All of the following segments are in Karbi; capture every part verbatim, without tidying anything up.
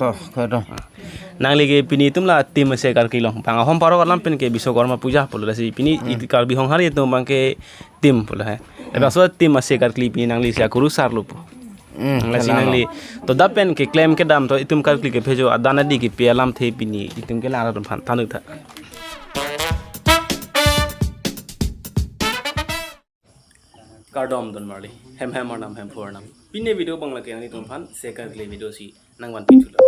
Oh, kado. Nangli ke pini itum la tim ase karkli long. Bang ahom parok alam pen ke Biswakarma puja pulo, lasi pini Hmm. it Karbi Honghari atum abang ke tim pulo he. Labangso tim ase karkli pini nangli si akurusar lo pu. Hmm, Lasi kalang. nangli to dak pen keklem kedam to itum karkli kephejo adan adi kepi alamthe pini itum kelang arat aphan thanuk tha. Kardom don marli, hem hem arnam hem phu arnam. Pini video abang lake nanglitum aphan se karkli video si nangvanpi thulo.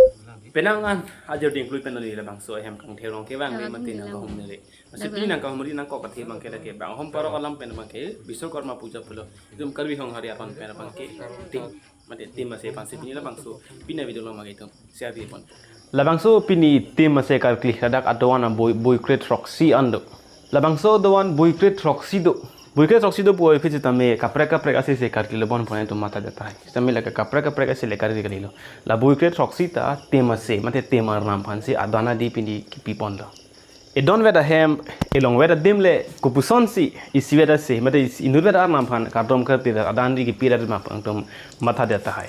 Penang an ajor ding klui pen neli labangso hem kangthir along kevang le mati nangkahumri le. Masi pini nangkahumri nangkok athe abang ke lake bang ahom parok alam pen abang ke Biswakarma puja pulo. Itum Karbi Honghari aron pen abang ke tim. Mate tim ase aphan si pini labangso pini video along abang ke itum share di pon. Labangso pini tim ase karkli ladak adoan a boi boi kre throksi an do. Labangso adoan boi kre throksi do. Boi kre throksi do pu aphi sitame kaprek kaprek ase se karkli lo bon pon itum matha det tahai. Sitame lake kaprek kaprek ase le karkli kalilo. La boi kre throksi ta tim ase mate tim arnam aphan si adan adi pini kipi ponlo. Edon vet ahem, elong vet adim le, kopuson si, isivet ase, mate isi inut vet arnam aphan, kardom karkli adan adi kipi arat aphan itum matha det tahai.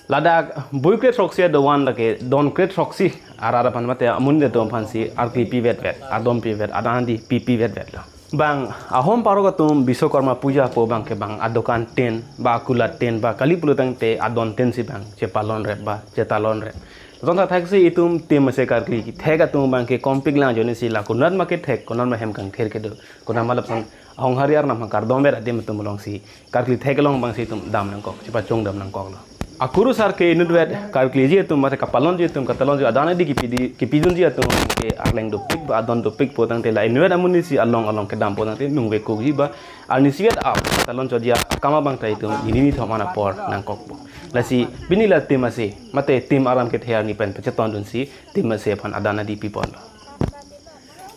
Ladak boi kre throksi adoan lake, don kre throksi arat aphan mate amonit atum aphan si, arkli pivet vet, ardom pivet, adan adi pi pivet vet lo. Bang ahom parok atum Biswakarma puja pu abang ke bang adokan tin, ba akula tin, ba kali pulo tangte adon tin si bang chepalon rep ba chetalon rep. Lason thakthak si itum tim ase karkli kethek atum abang ke kompik lang ajoine si la konat ma kethek, konat ma hem kangthir kedo, konat ma lapuson Honghari arnam aphan kardom vet adim atum along si karkli thek along abang si itum dam nangkok, chepachong dam nangkoklo. Akurusar ke inut vet karkliji atum mate kapalonji atum, katalonji adan adi kipi di, kipidunji atum ke arleng dopik ba adon dopik pu tangte la inut vet amonit si along along kedam pu tangte nungve kokji ba arnisi vet ap katalon choji akam abang ta itum nini nithom an apor nangkokpo. Lasi pini la tim ase mate tim aram kethe arni pen pachetondun si tim ase aphan adan adi pi ponlo.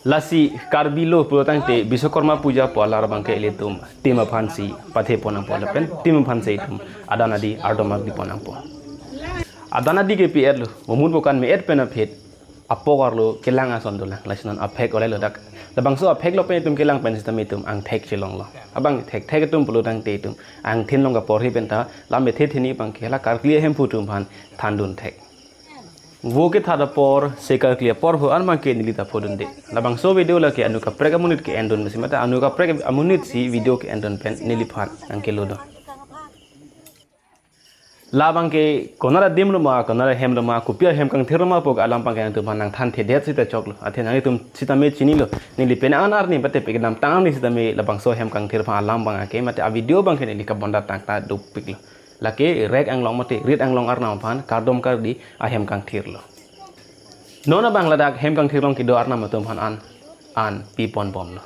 Lasi Karbi lo pulo tangte Biswakarma puja pu alar abang ke ilitum tim aphan si pathe pon nangpo lapen tim aphan si itum adan adi ardom ardi pon nangpo. Adan adi kepi et lo, momut bokan me et pen aphi apok arlo kelang ason dolang, lasi non aphek olai lo dak. Labangso aphek lo pen itum kelang pen sitame itum angthek chelonglo. Abang thekthek atum pulo tangte itum angthin long kaporhi pen ta lam ethe thini abang ke la karkli ahemphu atum aphan thandun thek. Vo kethat apor, se karkli apor ho an abang ke neli ta phodunde. Labangso video lake anu kaprek amonit ke-endun masi mate anu kaprek amonit si video ke-endun pen neliphan nangkelo do. Labang ke konat adim lo ma, konat ahem lo ma, kopi ahem kangthir lo ma pu alam abang ke nangtum aphan nangthan thedet sita choklo. Athe nanglitum sitame chinilo. Neli penang an arni mate pe kedamtang arni sitame labangso hem kangthir aphan alam abang ke mate a video abang ke neli kabonda tangta dopiklo. Lake rek anglong mate rit anglong arnam aphan kardom kardi ahem kangthir lo. Non abang ladak hem kangthir along kedo arnam atum aphan an an pi pon bomlo.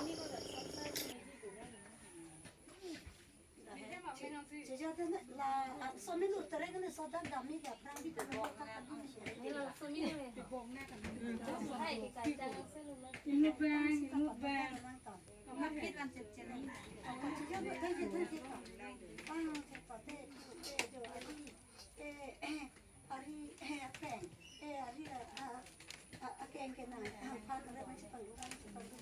Ari, eh, akeng, eh, ari, eh, ah, ah, akeng kena, ah, phan rem chepangdun, chepangdun,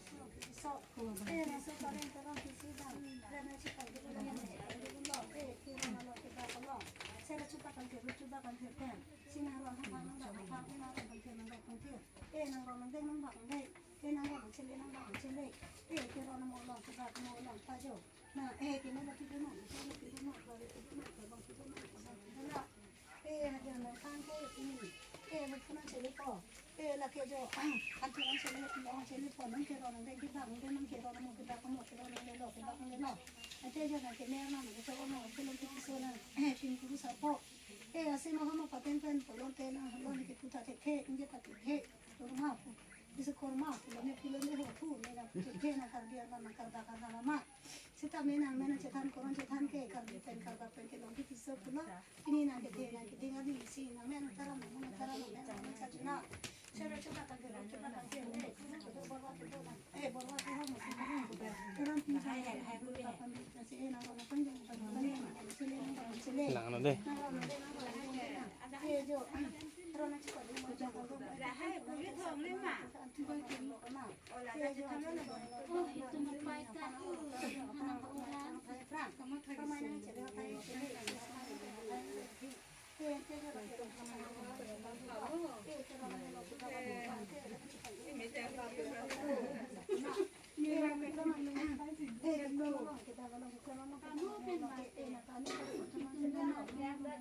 so, so. Eh, laso pareng terang kisi dam, rem chepangdun, rem chepangdun lo, eh, kira lo, kira lo. Sera chuba kangthir, chuba kangthir pen. Si nang rong hang hang, nang rong hang hang, nang rong kangthir, nang rong kangthir. Eh, nang rong nang deng, nang bak nang deng. Eh, nang rong nang chele, nang bak nang chele. Eh, kira nang mo long, kira mo long, ta jo. Na, eh, kina na kina na, kina na, kina na, kina na, kina na. Eh, hajar nang kang ke ini. Eh, lukuna chele ko. Eh, lake jo, antu nang chele, nang chele ko, nang kero nang deng kibak, nang deng nang kero nang mo kibak, mo kero nang lelo, kibak nang lelo. Ate jo nang kene nang, nang kero nang, kelo kiso nang, eh, pin kuru sapo. Eh, asi mo hama paten pen, polon te nang, lon ke puta te ke, inje pati ke, korma, bisa korma, lon ne pulo ne ho pu, ne na putu ke nang karbi nang, nang karba karba lama. Sita menang, menang chethan koron chethan ke, karbi pen, karba pen kelong ke kiso pulo. Ini nang kethe, nang kethe nang di isi, nang menang taram, nang taram, nang menang, nang chachuna. Chera chera kangke, chera kangke, eh, chera chera borwa ke dona. Eh, borwa ke ho masi. Taram pi sa, eh, nang rona panjang, panjang, chele, nang chele. Lang ano de. Nang rona de, nang rona de. Eh, jo, rona chiko de, nang chiko de.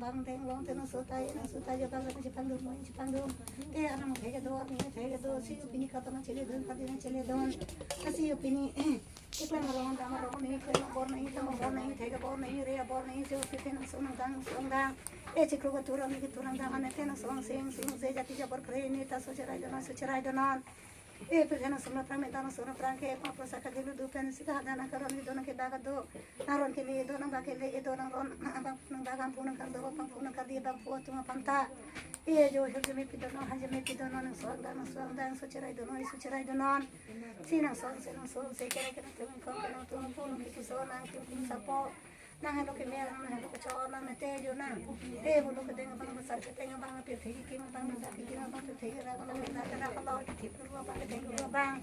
bang deng long te nangso ta, nangso ta jo bang nang chepangdun, mo chepangdun. Te anang thek kedo, ni thek kedo, si pini kato nang cheledun, kadi nang cheledun. Asi pini iklang arong, dam arong, ni koi bor nang, tam bor nang, thek bor nang, re bor nang, jo si te nangso nangdang, nangso nangdang. E chiklo keturang, ni keturang dang, ane te nangso nangsing, sung se jati jabor kre, ni ta socherai donon, socherai donon. E pekhe nangso nangprang, meta nangso nangprang ke, pa prosa kadilu du pen, sika hadan nangkaron kedo nang kebak kedo. Nangron keme kedo, nangbak keme kedo, nangron, nangbak, nangbak amphu nangkardo, bangphu nangkardi, bangphu atum aphan ta. E jo, hir jeme pidonon, ha jeme pidonon, nangso nangdang, nangso nangdang, socherai donon, socherai donon. Si nangso, si nangso, si kere kere, tulang kong, kere tulang kong, kere so, nang tulang sapo. Nang helo keme, nang helo kechor, nang mete jo nang. Eh, bulu kedeng abang, besar kedeng abang, pirthe kekim abang, besar kekim abang, pirthe kerak abang, mena kerak abang, kithip kuru abang, kedeng kuru abang.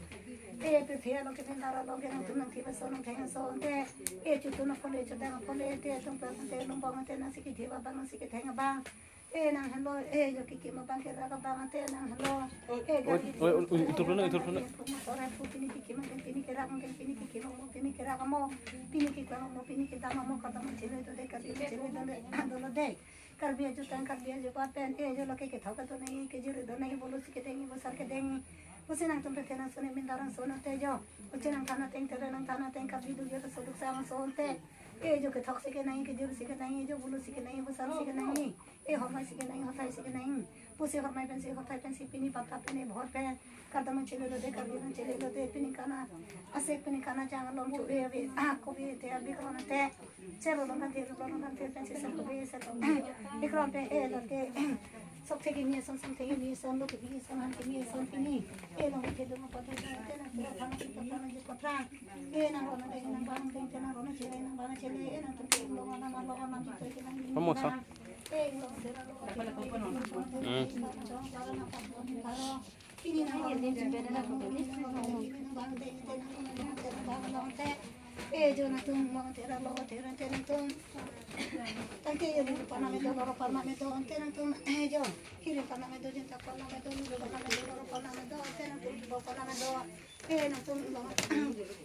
Eh, pirthe along keme, dara along ke nangtum nangthip ason, nangtheng ason te. Eh, chotun aphan le, chodang aphan le te, atum pran te, lumbong te, nangsi kithip abang, nangsi ketheng abang. Eh, nang helo, eh, jo kekim abang, kerak abang te, nang helo. Eh, oi, oi, oi, oi, itur puna, itur puna. Motor hai pu, pini kekim abang, pini kerak abang, pini kekim abang, pini kerak amo, pini keklang amo, pini kedam amo, kedam chele do de, kedam chele do de, dolo de. Karbi ajutang, Karbi ajupat pen, eh, jo lake kethok kedo nangji, kejir do nangji, bulu si kedengji, besar kedengji. Pusi nangtum pirthe ason, mendar ason te jo. Uche nangthan ateng, tere nangthan ateng, Karbi duk jo, soduk sang ason te. Eh, jo kethok si kenangji, kejir si kenangji, jo bulu si kenangji, besar si kenangji. Eh, hormai si kenangji, hothai si kenangji. Pusi hormai pensi, hothai pensi, pini pata pini bhot pen. Kardom chele lo de, Karbi nang chele lo de, pini kana. Ase pini kana jang along chu e ave. Ah, kopi te abi kron te. Chelo lo kan te, lo lo kan te, pensi sa kopi sa to. Ikron pe e lo te. Sok te kimi ason, sok te kimi ason, lo te kimi ason, han kimi ason, pini. E lo te do mo pata te na, te na, te na, te na, te na. Eh, nang rona dei, nang bang dei, nang rona chele, nang bang chele, eh, nangtum ke lo, nang lo, nang di, ke nang di. Vamos, ah. Eh, lo, sera lo, Hmm. Pini nang rona dei, nang rona dei, nang bang dei, nang bang dei. Eh, jo nangtum lo, sera lo, sera te nangtum. Tangte yo, lo, pana me do, lo, pana me do, te nangtum, eh, jo. Kiri pana me do, jinta pana me do, lo, pana me do, lo, pana me do, te nangtum, lo, pana me do. Eh, nangtum long,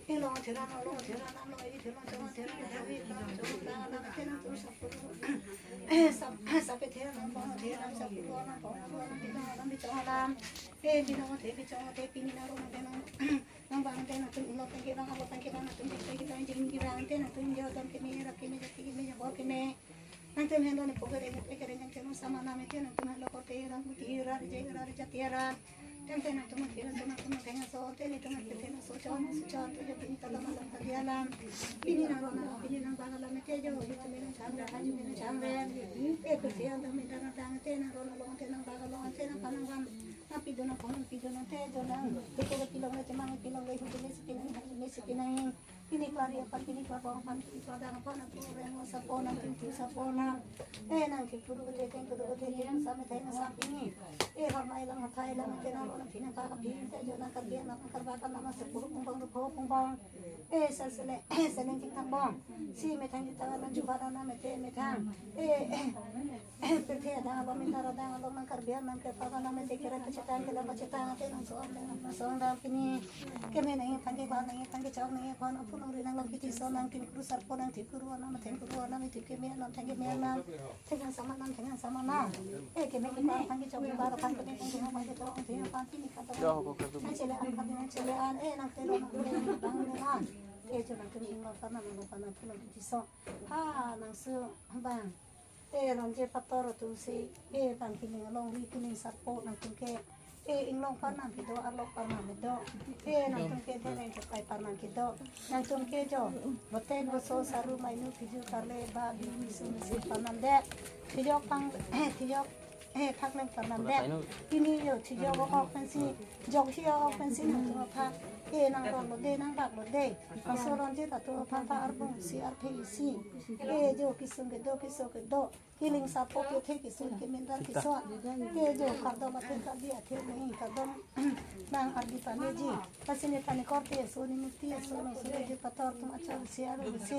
eh, long thera, long thera, long, eh, thera, long thera, long thera, long thera, te nangtum sap, eh, sap, sap thera, long thera, sap thera, long thera, long thera, long thera, eh, pini long thera, pini long thera, pini nang long thera, nang, nang bang thera, nangtum long thera, nang abo thera, nangtum thera, thera, jing thera, te nangtum jo dam keme, rap keme, jati keme, jabor keme. Nangtum helo ne pogere ne pegere nangtum sama name te nangtum helo korte ran buti ran je ran jati ran. Tangte nangtum thera so nangtum theng ason te nangtum thera so chon so chon te jo pini ta dam alam ta dia alam. Pini nang rona pini nang bang alam te jo jo te nang chang ra haju nang chang ra. E pe te an dam ta dam te nang rona long te nang bang long te nang panang bang. Nang pidun nang pon pidun nang te jo nang. Te ko pilong le te mang pilong le hu te ne si pinang hu ne si pinang. Pini klari aphan, pini klabong aphan, pini kladang aphan, apu reng sapo nang, tingtu sapo nang. Eh, nang tingtu du kete, tingtu du kete, tingtu sa metheng sa pini. Eh, hormai lang, hathai lang, kena lo nang pini pa ka pini, te jo nang Karbi nang, Karbi ka nama sepuluh kumbang, dua puluh kumbang. Eh, sel sele, eh, seleng tingtang bong. Si methang tingtang nang juba nang mete methang. Eh, eh. Pirthe adang along, mendar adang along, nang Karbi nang kepa nang mete kera kachetang, kera kachetang, ate nang so, nang so dam pini. Keme nang pangke ba, nang pangke chok, nang pon aphu nang ri nang long kiti so, nang tingkuru sarpo, nang tingkuru nang, nang tingkuru nang, nang tingkeme nang, tingkeme nang, tingkang sama nang, tingkang sama nang. Eh, keme keme pangke chok, ba pangke keme pangke pangke chok, pangke pangke pini kata. Nang chele an, pangke nang chele an, eh, nang telo nang bang nang an. Eh, jo nang keme nang lo sana, nang lo sana, aphu nang kiti so. Ha, nang su bang. Eh, Ronje Pator atum si, eh, bang kining alongri kining sarpo nangtum ke, eh, inglong parnam kedo, arlok parnam kedo, eh, nangtum ke dereng kepai parnam kedo, nangtum ke jo, boten boso saru mainu piju karle ba bi misu misu parnam de, tijok pang, eh, tijok, eh, phak leng parnam de, pini jo tijok ok pensi, jok tijok ok pensi nangtum aphan, eh, nang ron lo de, nang bak lo de, aso Ronje atum aphan ta arbung si arphe isi. Eh, jo kisung kedo, kiso kedo. Kiling sarpo kethe kisun kemendar kiso. Ke jo kardom athe karbi athe nang kardom nang ardi pameji. Lasi ne tani korte so ne mukti so no so ne Pator atum achor si aru si.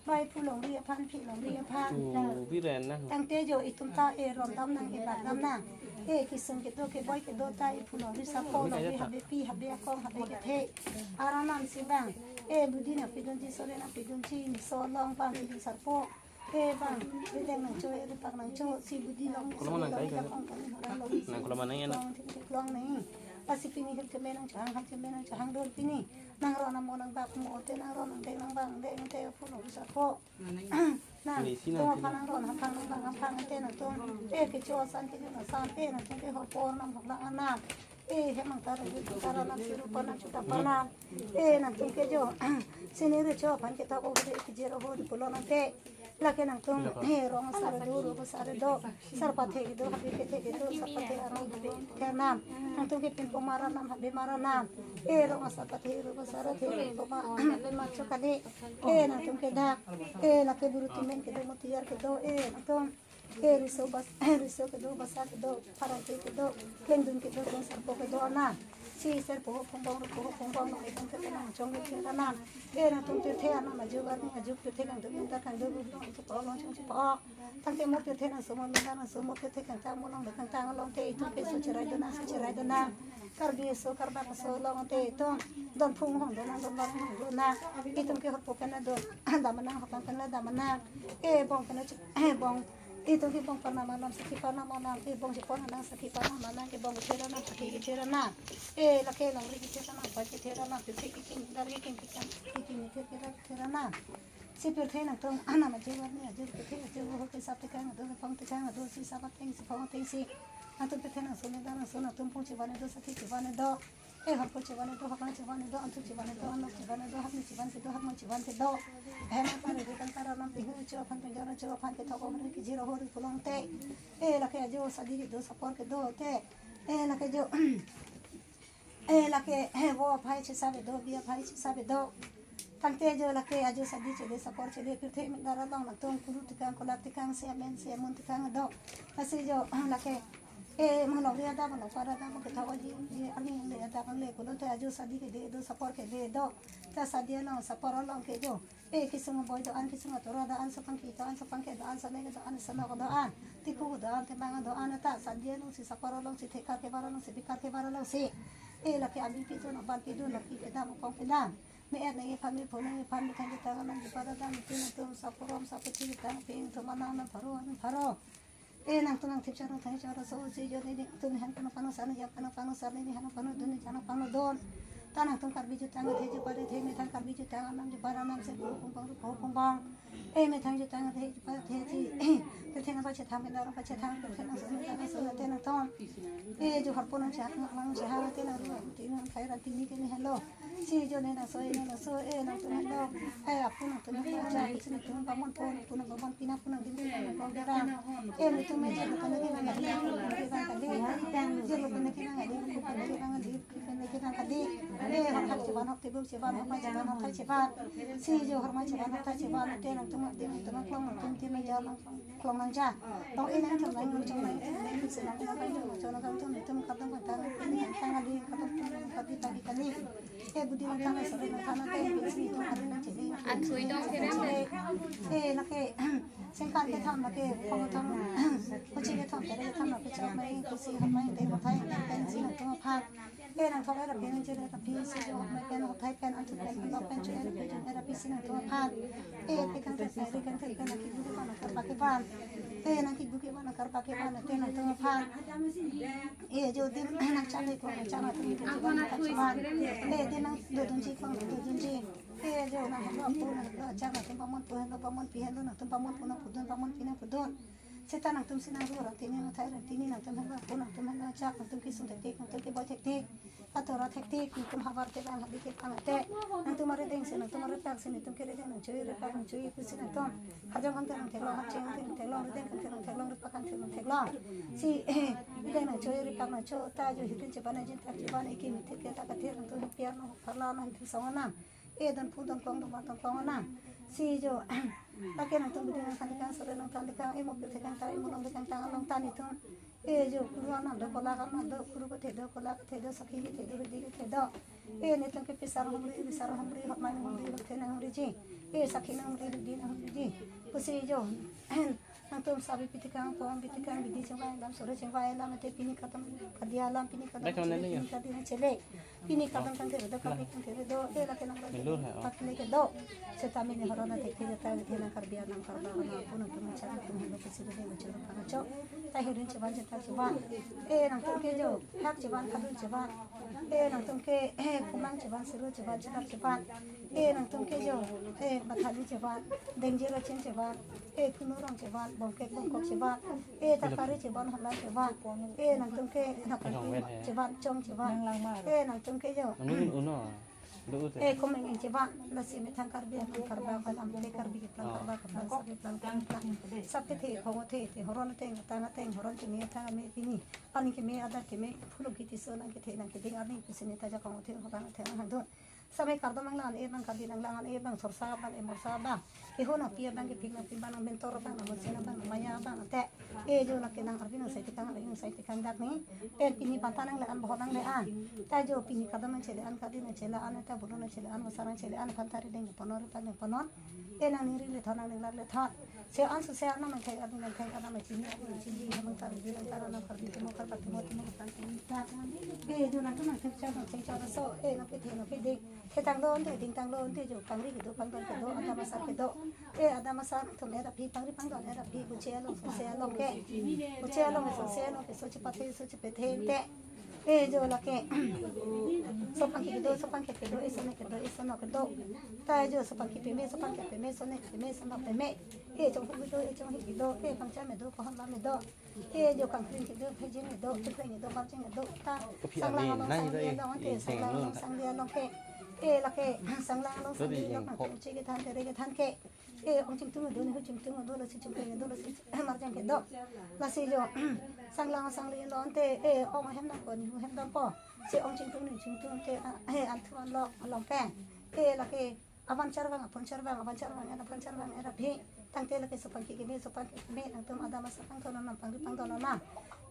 Bai phulongri aphan philongri aphan. Tu biren na. Tangte jo itum ta e ron dam nang e bak dam nang. E kisun kedo keboi kedo ta e phulongri sarpo longri habe pi habe akong habe kethe. Aranam si bang. E budi nangpidunji sore nangpidunji ne so long bang kiling sarpo. Eh, bang, rideng nangcho, eh, ripak nangcho, si budi long, si Kolom budi nang long, kai, kai. Dak ong kami orang long, Nang kolom nang ya, long, nang. Ting, ting, long nang. Pasi pini hil keme nangchang, hal keme nangchang, dor pini. Nang ron nang mo nang bak mo, te nang ron nang deng nang bang, deng te aphu nang bisa ko. Nang, Ini isi nang tong sini. Aphan nang ron, aphan nang bang, aphan te nangtum. Eh, kecho asan, kecho asan, te nangtum ke hopor nang, hok lang anam. Eh, hemang taru, taru nang siru panam, chuta panam. Eh, nangtum kejo. Sini recho aphan kita ko gede kejero ho di pulo nang te. Lake nangtum, eh, rong asar do, rup asar do, sar pathe do, habe kethe do, sar pathe arong do, ther nam. Nangtum ke pinpo mar nam, habe mar nam. Eh, rong asar pathe, rup asar the, pinpo mar, mar chokali. Eh, nangtum ke dak. Eh, lake buru tumen kedo, mutiyar kedo. Eh, nangtum. Eh, riso bas, riso kedo, basa kedo, parong kedo, klengdun kedo, dun sarpo kedo anam. Si sarpo ho phongbong, rupo ho phongbong, nang itum ke nang chong ke ther anam. Eh, nangtum pirthe anam, ajo arni ajo pirthe kangdun, nang ta kangdun, nang chepok, nang chong chepok. Tangte mo pirthe nangso, mo mena nangso, mo pirthe kangtang, mo long kangtang, along te itum ke so cherai dona, so cherai dona. Karbi so, Karbak so, along te itum don phung hong dona, don long hong dona. Itum ke hotpo pen dun, dam nang, hotang pen dam nang. Eh, bong pen, eh, bong. Itum ke bong parnam anam, sakhi parnam anam, eh, bong chepon anam, sakhi parnam anam, eh, bong kether anam, sakhi kether anam. Eh, lake longri kether anam, bai kether anam, pirthe kekim, dar kekim, kekim, kekim, kether, kether, kether anam. Si pirthe nangtum anam ajo arni ajo, pirthe ajo ho ke sap tekang do, phong tekang do, si sap ateng si phong ateng si. Nangtum pirthe nangso, ne dar nangso, nangtum phung chevan do, sakhi chevan do. Eh, hotpo chevan do, hotang chevan do, anthuk chevan do, anlok chevan do, hakni chevan kedo, hakmai chevan kedo. Eh, nang pare do, kan pare nam pihu cho aphan, penjara cho aphan, kethok omri kejir ahori pulang te. Eh, lake ajo sadi kedo, sapor kedo te. Eh, lake jo. Eh, lake, eh, vo aphai chesa be do, bi aphai chesa be do. Tangte jo lake ajo sadi chele, sapor chele, pirthe men dar along nangtum kuru tekang, kolak tekang, si amen, si amun tekang do. Lasi jo, lake, eh, mo longri adap, mo longpar adap, mo kethok aji, ji arni le adap le, pulote ajo sadi kede do, sapor kede do. Ta sadi along, sapor along ke jo. Eh, kesung aboi do-an, kesung atora do-an, sopang ke do-an, sopang ke do-an, sane ke do-an, sanok do-an, tiku do-an, temang do-an, ta sadi along si, sapor along si, thekar kevar along si, bikar kevar along si. Eh, lake abi pidun, aban pidun, lapi pedam, apong pedam. Me-et nangji aphan, mepho nangji aphan, methang jutang nangji aphan, dam itum atum, saporom, sapochi, jutang, ping, tum anang, nang pharo, nang pharo. Eh, nangtum nangthip char nangthang char so, si jo ne nangtum ne han pano pano, sar ne jang pano pano, sar ne ne han pano dun, ne jang pano dun. Ta nangtum Karbi jutang the jupa the, methang Karbi jutang anam jupa anam, si pu pung pang pu pung pang. Eh, methang jutang the jupa the si. Te the nang pachethang, mena nang pachethang, te nang so, te nang so, te nangtum. Eh, jo harpo nang chak nang chak, te nang ru, te nang khai ran tini ke ne helo. Si jo ne nang so, eh, ne nang so, eh, nangtum helo. Eh, apu nangtum helo, chak, si nangtum pamon pon, apu nang pamon pina, apu nang dim pina, nang pon dera. Eh, nangtum me jo nangtum ne nang adi, nang adi bang kali. Jo nangtum ne nang adi, nang adi bang kali. Eh, hak hak chevan, hak tebuk chevan, hak mai chevan, hak thai chevan. Si jo hak mai chevan, hak thai chevan, te nangtum adi nangtum klong, nangtum adi nang ja, nang klong nang ja. Tong eh nangtum nang nang chong nang, nang si nang nang nang chong nang nangtum nangtum kadang kadang, nangtum kadang kali, kadang kadang kali, kali kali. Eh, budi nangtum nang sari nangtum nang kai, si nangtum kali nang chili. An sui dong kere. Eh, lake, sengkan kethom lake, phong kethom, kochi kethom, kere kethom lake, chok mai, kusi hap mai, te kothai, pen si nangtum aphan. Eh, nangtum era pen, chiri tapi, si jo hap mai pen, kothai pen, antu pen, anlok pen, chu era pen, chu era pen, si nangtum aphan. Eh, tekang te sai, tekang te pen, nangkibu kevan, nangkarpak kevan. Eh, nangkibu kevan, nangkarpak kevan, te nangtum aphan. Eh, jo dim nang chale ko, nang chale ko, nang chale ko. Eh, dim nang dodunji ko, nang dodunji. Eh, jo nang helo pu, nang helo chak, nangtum pamon pu, helo pamon pi, helo nangtum pamon pu, nang pudun, pamon pi, nang pudun. Seta nangtum si nang ru ran tini, nang thai ran tini, nangtum helo pu, nangtum helo chak, nangtum kesung thektik, nangtum keboi thektik. Atora thektik, nangtum havar te bang, hadi ke bang te. Nangtum arideng si, nangtum aripak si, nangtum kerideng nang choi, ripak nang choi, kusi nangtum. Hajong kan te nang theklong, hacheng kan te nang theklong, rideng kan te nang theklong, ripak kan te nang theklong. Si, eh, rideng nang choi, ripak nang choi, ta jo hitin cheban, ajin tak cheban, iki mitik ke tak kathir, nangtum piar nang pharla nang hitin song anam. Eh, don phu don kong don don kong anam. Si jo, lake nangtum bidi nangthan tekang, sore nangthan tekang, eh, mo pirthe kangtang, eh, mo long tekang tang along ta netum. Eh, jo kuru anam do, kolak anam do, kuru kethe do, kolak kethe do, sakhi kethe do, hidi kethe do. Eh, netum ke pisar humri, pisar humri, hotmai humri, hothe nang humriji. Eh, sakhi nang humri, hidi nang humriji. Kusi jo. Nangtum sabi pi tekang, pom pi tekang, bidi chingvai alam, sore chingvai alam, ate pini kadam kadi alam, pini kadam chele, pini kadi nang chele. Pini kadam kangthir do, kangthir do, eh, lake nang lake pat lake do. Seta mini horona thektik ta, eh, nang Karbi anam, Karbak anam, pu nangtum chak nangtum helo kusi de nang choro para cho. Ta hirin cheban, chetak cheban. Eh, nangtum ke jo, hak cheban, khadun cheban. Eh, nangtum ke, eh, kumang cheban, siru cheban, chetak cheban. Eh, nangtum ke jo, eh, bathali cheban, dengji rachin cheban, eh, kunurong cheban, bongkek bongkok cheban, eh, takari cheban, holan cheban, eh, nangtum ke nakal cheban, chong cheban, eh, nangtum ke jo. Anu uno. Lut te. Eh, komeng ingcheba, lasi methang Karbi alam karbak alam te, Karbi keplang karbak keplang, sar keplang keplang. Sar kethe, khong kethe, te horon ateng, atang ateng, horon keme, atang keme pini. Arni keme, adar keme, phuluk kiti so nang kethe nang keding, arni pisi ne ta ajakong kethe, horon ateng hangdun. Samai kardom nanglang-an e abang, Karbi nanglang-an e abang, sorsa abang, emorsa abang. Kehun api abang, kepik nangpi abang, nang mentor abang, nang mosen abang, nang maya abang, ante. Eh, jo lake nang Karbi nang sai tekang, Karbi nang sai tekang dak ni. Pen pini panta nangle-an, bohot nangle-an. Ta jo pini kardom nangchele-an, Karbi nangchele-an, ta bulu nangchele-an, mosar nangchele-an, panta rideng ponon, rideng ponon. Eh, nang ningri lethon, nang ninglak lethon. Se-an su se-an nang thek, nang thek, nang chini, nang chini, nang tar, nang tar, nang Karbi temo, Karbi temo, temo, Karbi temo. Eh, jo nang tu nang thek cha, nang thek cha, so, eh, nang kethe, nang keding. Ketang do ante, dingtang do ante, jo pangri kedo, pangdon kedo, adam asar kedo. Eh, adam asar atum era phi, pangri pangdon era phi, buche along, sose along ke. Buche along, sose along ke, so chepathe, so chepethe ante. Eh, jo lake. Sopangki kedo, sopangki kedo, isone kedo, isone kedo. Ta jo sopangki peme, sopangki peme, sone peme, sone peme. Eh, chonghu kedo, eh, chonghu kedo, eh, pangcha me do, pohon ba me do. Eh, jo kangkring kedo, phejin kedo, chukring kedo, barjing kedo. Ta sanglang along, sangli along, ante, sanglang along, sangli along ke. Eh, lake, sanglang along, sangli along, nang chingki than, tere kethan ke. Eh, ong chingtung do, nihu chingtung do, lasi chingtung do, lasi marjang kedo. Lasi jo, sanglang sangli lo ante, eh, ong hem dampo, nihu hem dampo. Si ong chingtung, nihu chingtung ke, ah, eh, anthu anlo along ke. Eh, lake, avan charvang, apon charvang, avan charvang, avan charvang, era phi. Tangte lake sopangki keme, sopangki keme, nangtum adam asar pangthon nang, pangri pangdon nang.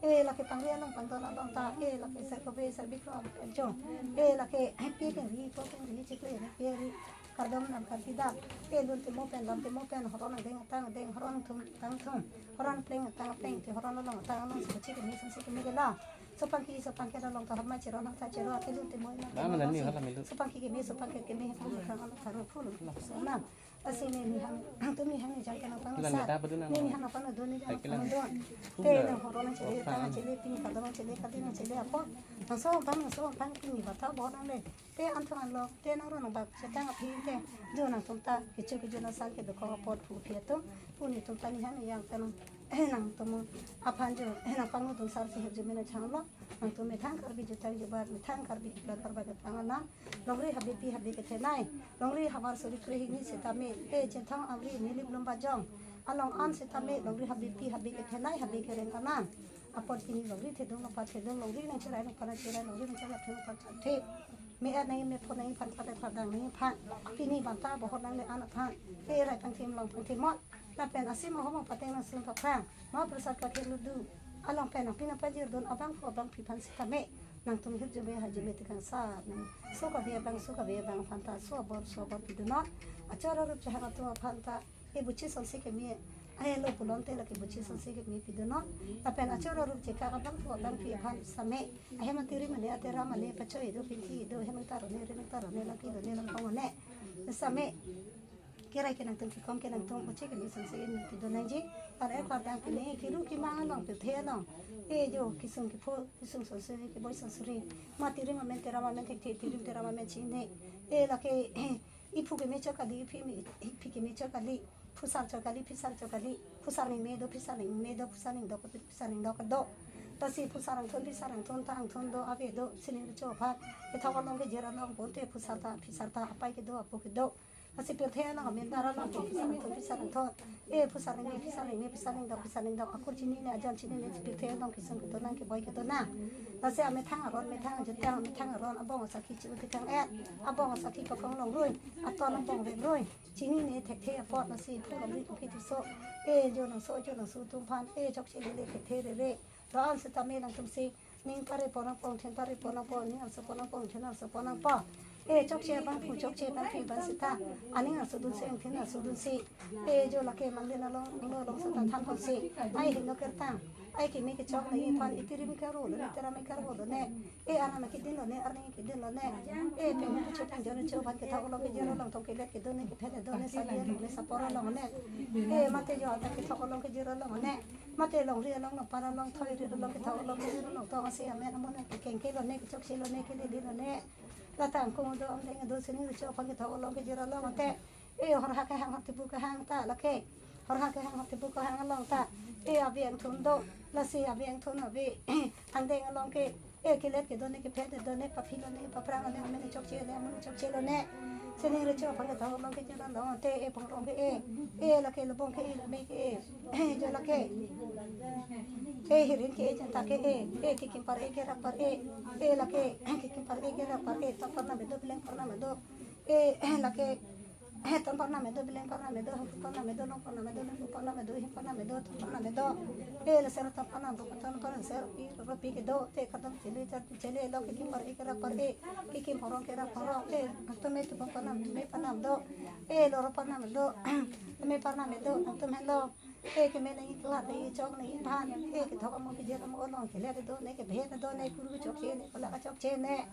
Eh, lake pangri along, pangdon along ta, eh, lake sar kove, sar biklo, jo. Eh, lake, eh, pi kengri, po kengri, chikle, pi ri. Kardom nang karkidam. Eh, lun temo pen, lam temo pen, horon angdeng atang angdeng, horon thum atang thum, horon pleng atang pleng, te horon along atang along, so chikimi, so chikimi ke la. Sopangki, sopangki along ta horma chero, nang ta chero, ate lun temo ina. Ba, temo mana ni si. Hala milu. Sopangki keme, sopangki keme, phul khang along tharo phul. So nang. Lasi ne ni hang, tumi hang ni jang kanang pang. Kila sa. Neta apa dun nang? Ne ni hang apa na dun, ni jang kanang dun. Te nang horon nang chele, tang chele, pini kardom nang chele, kardom nang chele, apo. Nang so bang, nang so bang, pini bata bohot nangle. Te anthong anlo, te nang ro nang bak chetang aphi te, jo nangtum ta, kecho kejo nang sang kedo kong apot phu aphi atum, puni tum ta ni hang yang ta nang, eh, nangtum aphan jo, eh, nang pangno tum sar si hep jo mena changlo, nangtum methang Karbi jutang jubat, methang Karbi keplang karbak keplang alam, longri habipi habi kethenei, longri havar suri krehini setame, eh, chenthong amri nilip lum bajong, along an setame, longri habipi habi kethenei, habi kereng kanang, apot pini longri thedung, longpat thedung, longri nang cherai, longpat nang cherai, longri nang cherai, longpat nang cherai. Me-et nangji, mepho nangji aphan, padet padang nangji aphan. Pini banta bohot nangle-an aphan. Te rai pangthim long pangthim mot. Lapen asim ahom apateng nang sun paprang. Ma prasad kakhir ludu. Along pen nang pina pajir dun abangphu abangpi aphan sitame. Nangtum hir jume ha jume tekang sa. Nang so kave abang, so kave abang aphan ta. So abor, so abor pidunot. Achor arup chehang atum aphan ta. E buchi sonsi keme, ai lo pulonte lake buchi sonsi keme pidunon. Lapen achor arup cheka abangphu abangpi aphan same. Ahem atiri mane, atera mane, pachoi do, pinti do, hem taro ne, rim taro ne, laki do ne, langkong ne. Same. Kerai ke nangtum kikom ke nangtum buchi keme sonsi keme pidun nangji. Par e par dang pine, kiru kimang along, pirthe along. E jo, kisung kipho, kisung sonsuri, kiboi sonsuri. Ma tirim amen, tera amen, thekthe, tirim tera amen chine. E lake, iphu keme chok kali, iphi me, iphi keme chok kali, phusar chok kali, phisar chok kali, phusar ning me do, phisar ning me do, phusar ning dok, phisar ning dok do. Lasi phusar angthon, phisar angthon ta angthon do, ave do, sining chok aphan. Kethok along kejir along bonte phusar ta, phisar ta, apai kedo, apo kedo. Lasi pirthe along, amen dar along, phusar angthon, phisar angthon. Eh, phusar ning me, phisar ning me, phisar ning dok, phisar ning dok, akur chinine, ajan chinine, pirthe along, kisung kedo nang, kiboi kedo nang. Lasi amethang aron, methang ajutang, amethang aron, abong asakhi chiu tekang et, abong asakhi pakong longrui, aton abong vengrui, chinine thekthe apot lasi phu longri kukhi tiso, eh, jo nangso, jo nangso atum aphan, eh, chokche lele thekthe rere, do-an setame nangtum si, ning pare pon nangpo, then pare pon nangpo, ning arso pon nangpo, then arso pon nangpo. Eh, chokche abangphu, chokche abangphi aphan seta, aning arso dunsi, angthin arso dunsi. Eh, jo lake manglin along, angno along seta than ponsi. Ai hingno kertang. Ai keme kechok nangji aphan, itirim karo lone, tera me karo lone. Eh, arnam kedin lone, arni kedin lone. Eh, peng kecho peng jo cho aphan kethok along kejir along thok kelet kedo ne, kephet do ne, sali along ne, sapor along ne. Eh, mate jo ata kethok along kejir along ne. Mate longri along, longpat along, thoiri along, kethok along kejir along, thok asi amen amon ne, kekeng ke lone, kechokche lone, kelele lone. Lata angkung do, angdeng do, sining richo aphan kethok along kejir along ante. Eh, horha kehang, hortipu kehang ta lake. Horha kehang, hortipu kehang along ta. Eh, avi angthon do. Lasi avi angthon avi. Angdeng along ke. E kelet kedo ne, kephet kedo ne, paphi lo ne, paphrang lo ne, amen chokche ne, amun chokche lo ne. Sining recho aphan kethok long ke jana long te, e pong long ke e. E lake lobong ke e, lame ke e. E jo lake. E hirin ke e, janta ke e. E kekim par e, kerak par e. E lake kekim par e, kerak par e. Top par name do, beleng par name do. E lake. Eh, ton par name do, beleng par name do, hangpu par name do, long par name do, lengpu par name do, him par name do, ton par name do. Eh, le ser ton par name do, ton par ser pi, ro pi kedo, te kardom chele, char chele, lo kekim par e, kerak par e, kekim horong, kerak horong, eh, nangtum me tupon par name, me par name do, eh, loro par name do, me par name do, nangtum helo, eh, keme nangji kelat, nangji chok, nangji phan, eh, kethok amo, kejir amo, long kele kedo, ne kebhe kedo, ne kuru chokche, ne kolak chokche ne.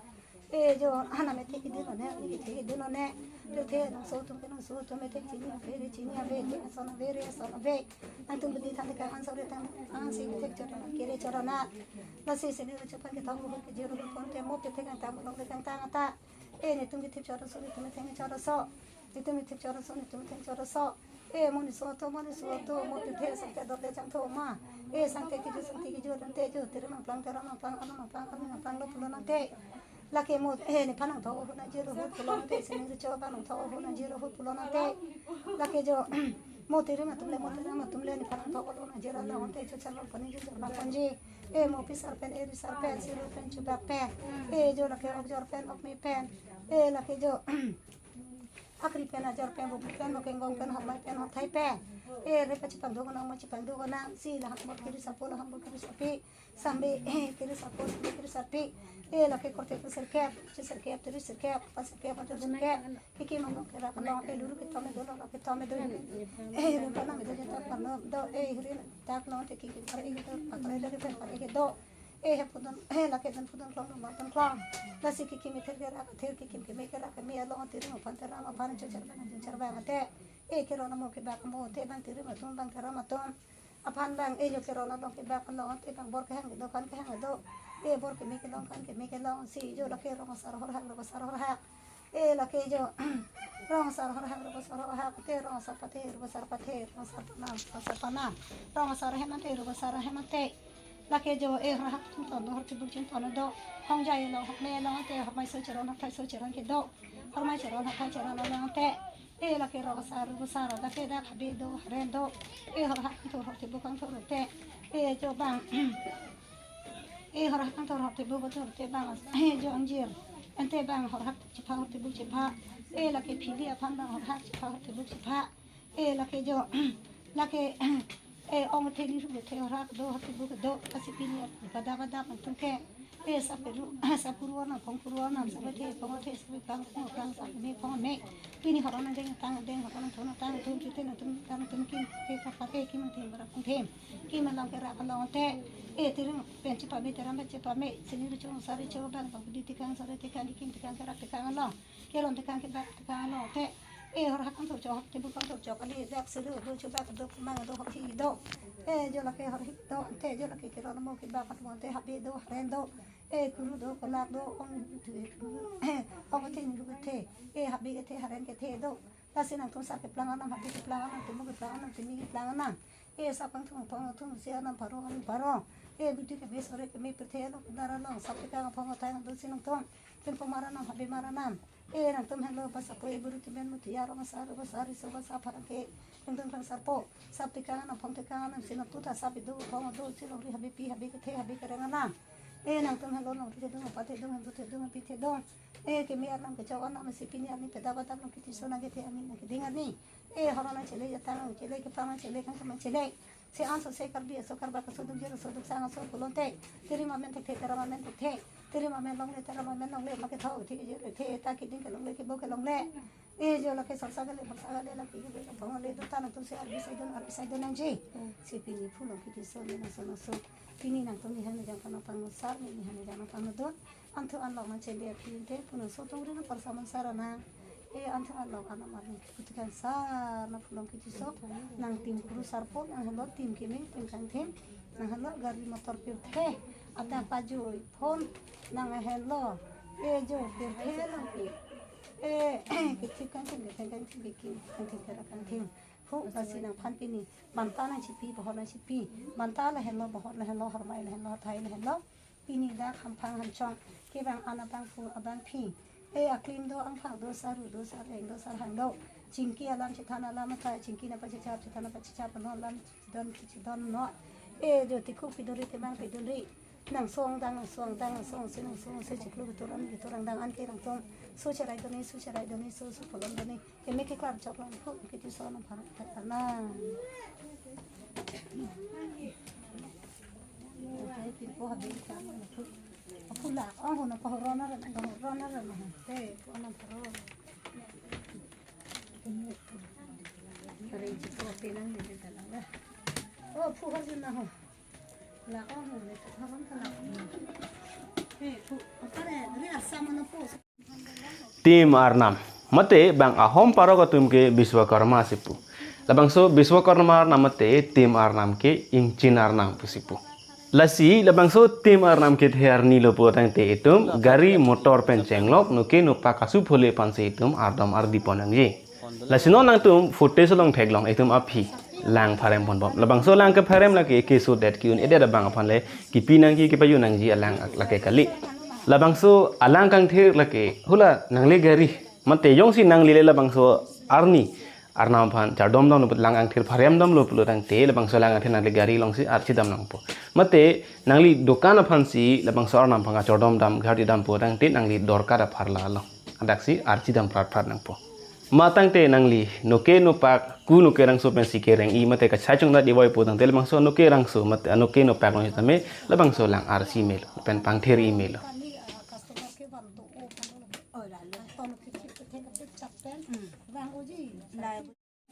Eh, jo, ana me thek dun ne, ne thek dun ne. Jo the, nangso atum ke nangso atum me thek chini, ave re chini, ave, thek ason ave re ason ave. Nangtum bidi than thek an sore than, an si thek chot na, kere chot na. Lasi sining recho aphan kethok long ke jero kon te mo ke thek ang tam long ke kangtang ta. Eh, netum ke thek chot so, netum thek chot so. Netum thek chot so, netum thek chot so. Eh, monit aso atum, monit aso atum, mo te the sangte dor le changtho ma. Eh, sangte kejut, sangte kejut, ante jo, tiri mangplang, tera mangplang, ano mangplang, ano mangplang lo pulo nangte. Lake mo, eh, nephan nangthok ahut nangji ahut pulo nangte, sining recho aphan nangthok ahut nangji ahut pulo nangte. Lake jo, mo tiri atum le, mo tera atum le, nephan nangthok ahut nangji ahut lo nangte, cho char lo pani jo char lo panji. Eh, mo pisar pen, eh, risar pen, siru pen, chubak pen. Eh, jo lake okjor pen, okme pen. Eh, lake jo, akri pen, ajor pen, bubli pen, bokeng gong pen, hormai pen, horthai pen. Eh, re pachipang do gonang, machipang do gonang, si lahang bot kiri sapo, lahang bot kiri sapi, sambe, eh, kiri sapo, sambe kiri sapi. Eh, lake korte pen sirkep, chi sirkep, tiri sirkep, pa sirkep, ajo sirkep. Kiki mano kera kano, eh, luru ketom do, loro ketom do. Eh, luru kano do, jeta kano do, eh, hiri tak no, te kiki par, eh, do, pakre do, kepen par, eh, do. Eh, he pudun, eh, lake dun pudun klong, dun pudun klong. Lasi kekim ether kerak, ether kekim keme kerak, keme along, tiri mo phan tera mo phan cho char bang, cho char bang te. Eh, kero na mo kebak mo te bang tiri mo tum bang tera mo tum. Aphan bang, eh, jo kero na long kebak long te bang bor kehang do, phan kehang do. Eh, bor keme kelong, phan keme kelong. Si jo lake rong asar horhak, rong asar horhak. Eh, lake jo, rong asar horhak, rong asar horhak, te rong asar pathe, rong asar pathe, rong asar panam, rong asar panam, rong asar hemante, rong asar hemante. Lake jo, eh, horhak chinton do, hortibuk chinton do, hongjai lo, hokme lo, te hormai so cheron, horthai so cheron kedo, hormai cheron, horthai cheron lo te. Eh, lake rong asar, rong asar, lake dak habe do, haren do. Eh, horhak chinton, hortibuk chinton te. Eh, jo bang. Eh, horhak chinton hortibuk chinton te bang, eh, jo angjir. Ante bang horhak chepha hortibuk chepha. Eh, lake phili aphan bang horhak chepha hortibuk chepha. Eh, lake jo, lake, eh, ong the ni ru the horhak do hortibuk do, lasi pini pada pada nangtum ke. Eh, saperu, sapuru na phongpuru na, sape the phong the, sape plang phong plang, sape me phong me. Pini horon nangdeng tang deng, horon nangthon tang thon, chite nangtum tang thon kim, ke kapar ke kim them, barak them. Kim along kerak along te, eh, tiri pen chepame, tera pen chepame, sining recho, sari cho, bang, bang, di tekang, sari tekang, di kim tekang, kerak tekang along, keron tekang, kebak tekang along te, eh, horhak chinton chok, tibuk chinton chok, kali, dak selu, do chubak, do kumang, do horhi do, eh, jo lake horhi do, te, jo lake keron mo kebak mo te, habe do, haren do, eh, kuru do, kolak do, ong, ong the ni ru the, eh, habe kethe, haren kethe do. Lasi nangtum sar keplang anam, habe keplang anam, timi keplang anam, timi keplang anam. Eh, sap kangthung phong thung si anam pharo, anam pharo. Eh, bidi keme sore keme pirthe along, dara along, sap tekang phong thai nangtum si nangtum. Pin phong mar anam, habe mar anam. Eh, nangtum helo basa po, eh, buru timen muti arong asar, basa riso, basa pharang ke. Nangtum phang sarpo, sap tekang anam, phong tekang anam si nangtum ta sap do, phong do si longri, habe pi, habe kethe, habe kereng anam. Eh, nangtum helo longri thedung, apa thedung, handu thedung, api thedung. Eh, keme arnam kechok arnam si pini arni peda badam nang kiti so nang kethe arni nang keding arni. Eh, horon nang chele, jatang nang chele, kepang nang chele, kangkam nang chele. Se anso se Karbi aso, Karbak aso, dukjir aso, duksang aso pulote. Tiri amen thekthe, tera amen thekthe. Tiri amen longle, tera amen longle, ma kethok the, kejir the, ta keding kelongle, kebo kelongle. Eh, jo lake salsa kale, baksa kale, lake kale, bang kale, do ta nangtum si arbi saidon, arbi saidon nangji. Si pini phu long kiti so, ne nangso nangso. Pini nangtum nihan jang pano pangno sar, ne nihan jang pano don. Anthu anlok nang chele aphi te, puno so tungri na parsa man sar nang. Eh, anthu anlok anam arni putikang sar na phu long kiti so. Nang tim kuru sarpo, nang helo tim keme, tim kangthim. Nang helo gari motor pirthe. Atang pajui phone, nang helo. Eh, jo pirthe nang pi. Eh, kithip kangthim, kithip kangthim, kithip kangthim, kithip kangthim. Hu, lasi nangphan pini. Banta nang chipi, bohor nang chipi. Banta la helo, bohor la helo, hormai la helo, horthai la helo. Pini dak hamphang hamchong, kevang an abangphu abangphi. E aklim do, angphang do, saru do, sareng do, sarhang do. Chingki alam chethan alam atai, chingki nangpachechap, chethan nangpachechap, non alam chedon, chedon non. E jo tiku pidunri, temang pidunri. Nang song dang, nang song dang, nang song si, nang song si, chiklo keturang, keturang dang an kerang tong. Su cherai doni, su cherai doni, su, su polon doni. Keme keklar chok lang phu, kiti so nang pharap thak na. Ai, pin po habin klar lang phu. Aphu la, oh, na pahoro na ran, pahoro na ran. Te, po nang pahoro. Kare ji po pe nang ni ta lang la. Oh, phu har jun na ho. La, oh, na pahoro na la. Te, phu, kare, ri asam na phu. Tim Arnam. Mate bang Ahom parok atum ke Biswakarma si pu. Labangso Biswakarma Arnam mate Tim Arnam ke Ingchin Arnam pusi pu. Lasi labangso Tim Arnam kethe arni lo pulotangte itum gari motor pen chenglok nuke nupak asuphole aphansi itum ardom ardi pon nangji. Lasi non nangtum footage along theklong itum aphi lang pharem ponbom. Labangso lang kepharem lake keso det ki-un-edet abang aphan le kipi nangji, kipaju nangji alang lake kali. Labangso alang kangthir lake hula nangli gari mate jongsi nangli le labangso arni Arnam aphan chardom damlo, lang kangthir pharem damlo pulotangte labangso lang kangthir nangli gari alongsi archi dam nangpo. Mate nangli dokan aphansi labangso Arnam aphan kachardom dam, gari dam pulotangte nangli dorkat apharla along hadaksi archi dam prat prat nangpo. Matangte nangli nuke nupak ku nuke rangso pensi kereng-i mate kachai chongdat ivoi pulotangte labangso nuke rangso mate nuke nupak along sitame labangso lang archi melo pen pangthir-i melo.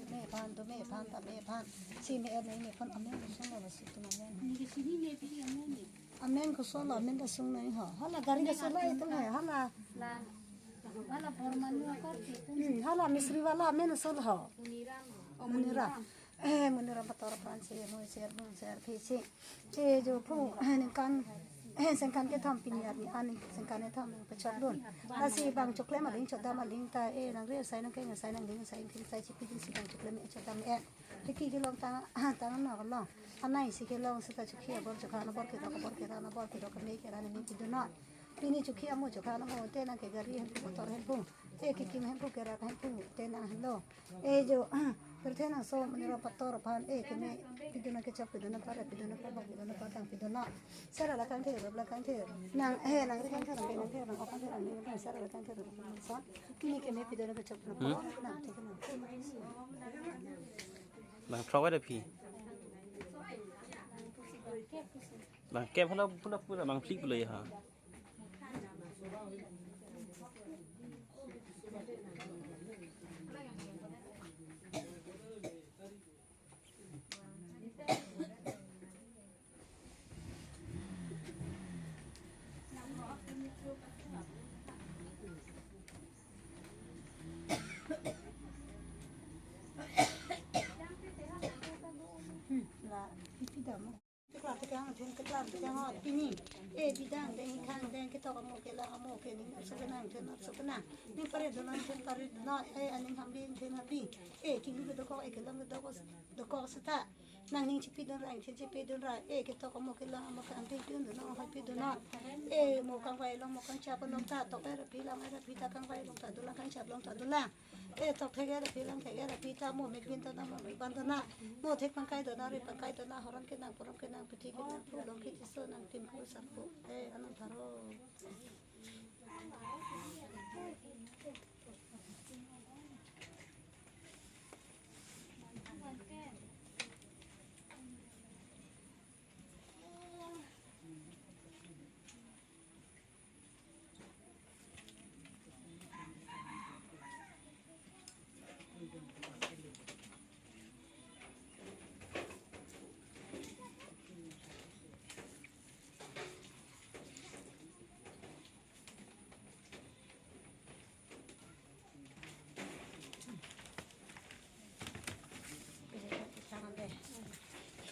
Me phan to me phan ta me phan. Si me er me phan amen ko solo si tum amen. Amen ko solo amen ta sung nai ho. Hala gari ko solo itum hai hala. Hmm, hala mistri wala amen solo ho. Munira. Eh, Munira Pator aphan si mo ser mo ser phi si. Eh, jo phu, eh, ningkan, eh, sengkan kethom pini arni an sengkan kethom pachok dun. Lasi bang choklem aling chodam aling ta, eh, nang re sai nang keng sai nang ling sai king sai chipi dun si bang choklem eh chodam eh. Tiki kelong tang, tang no kelong. Anai si kelong seta chukhi abor chukha na bor kedok abor kera na bor kedok keme kera ni pidun non. Pini chukhi amo chukha na mo te nang ke gari hemphu motor hemphu. Te kikim hemphu kerak hemphu te nang helo. Eh, jo, pirthe nangso Munira Pator aphan, eh, keme pidun nang kechok pidun nang pare pidun nang pabak pidun nang patang pidun nang. Sera la kangthir, la kangthir. Nang, eh, nang kangthir, nang kangthir, nang kangthir, nang kangthir, sera la kangthir, nang son. Kini keme pidun nang kechok nang pabak nang, thik nang. Bang throk ada phi. Bang kep hala pula pula bang phlik pula ya ha. Hmm, la, ipi dam. Tekla tekang, jen tekla tekang, oh, pini. Eh, bidang, deng ikhang, deng ketok amo kelang amo ke ning arso kenang, jen arso kenang. Ning pare dolang, jen pare dolang, eh, aning hambi, jen hambi. Eh, kilu kedokok, eh, kelang kedokok, dokok seta. Nang ning chipi dun ra, jen chipi dun ra. Eh, ketok amo kelang amo ke ambi dun dun, oh, hapi dun na. Eh, mo kangvai long, mo kangchap long ta, tok eh, rapi lang eh, rapi ta kangvai long ta, dolang kangchap long ta, dolang. Eh, tok thek eh, rapi lang thek eh, rapi ta mo mek bin ta na mo mek ban ta na. Mo thek pangkai ta na, ri pangkai ta na, horon kenang, porom kenang, piti kenang, pulong kiti so nang tim pu sarpu. Eh, anang tharo.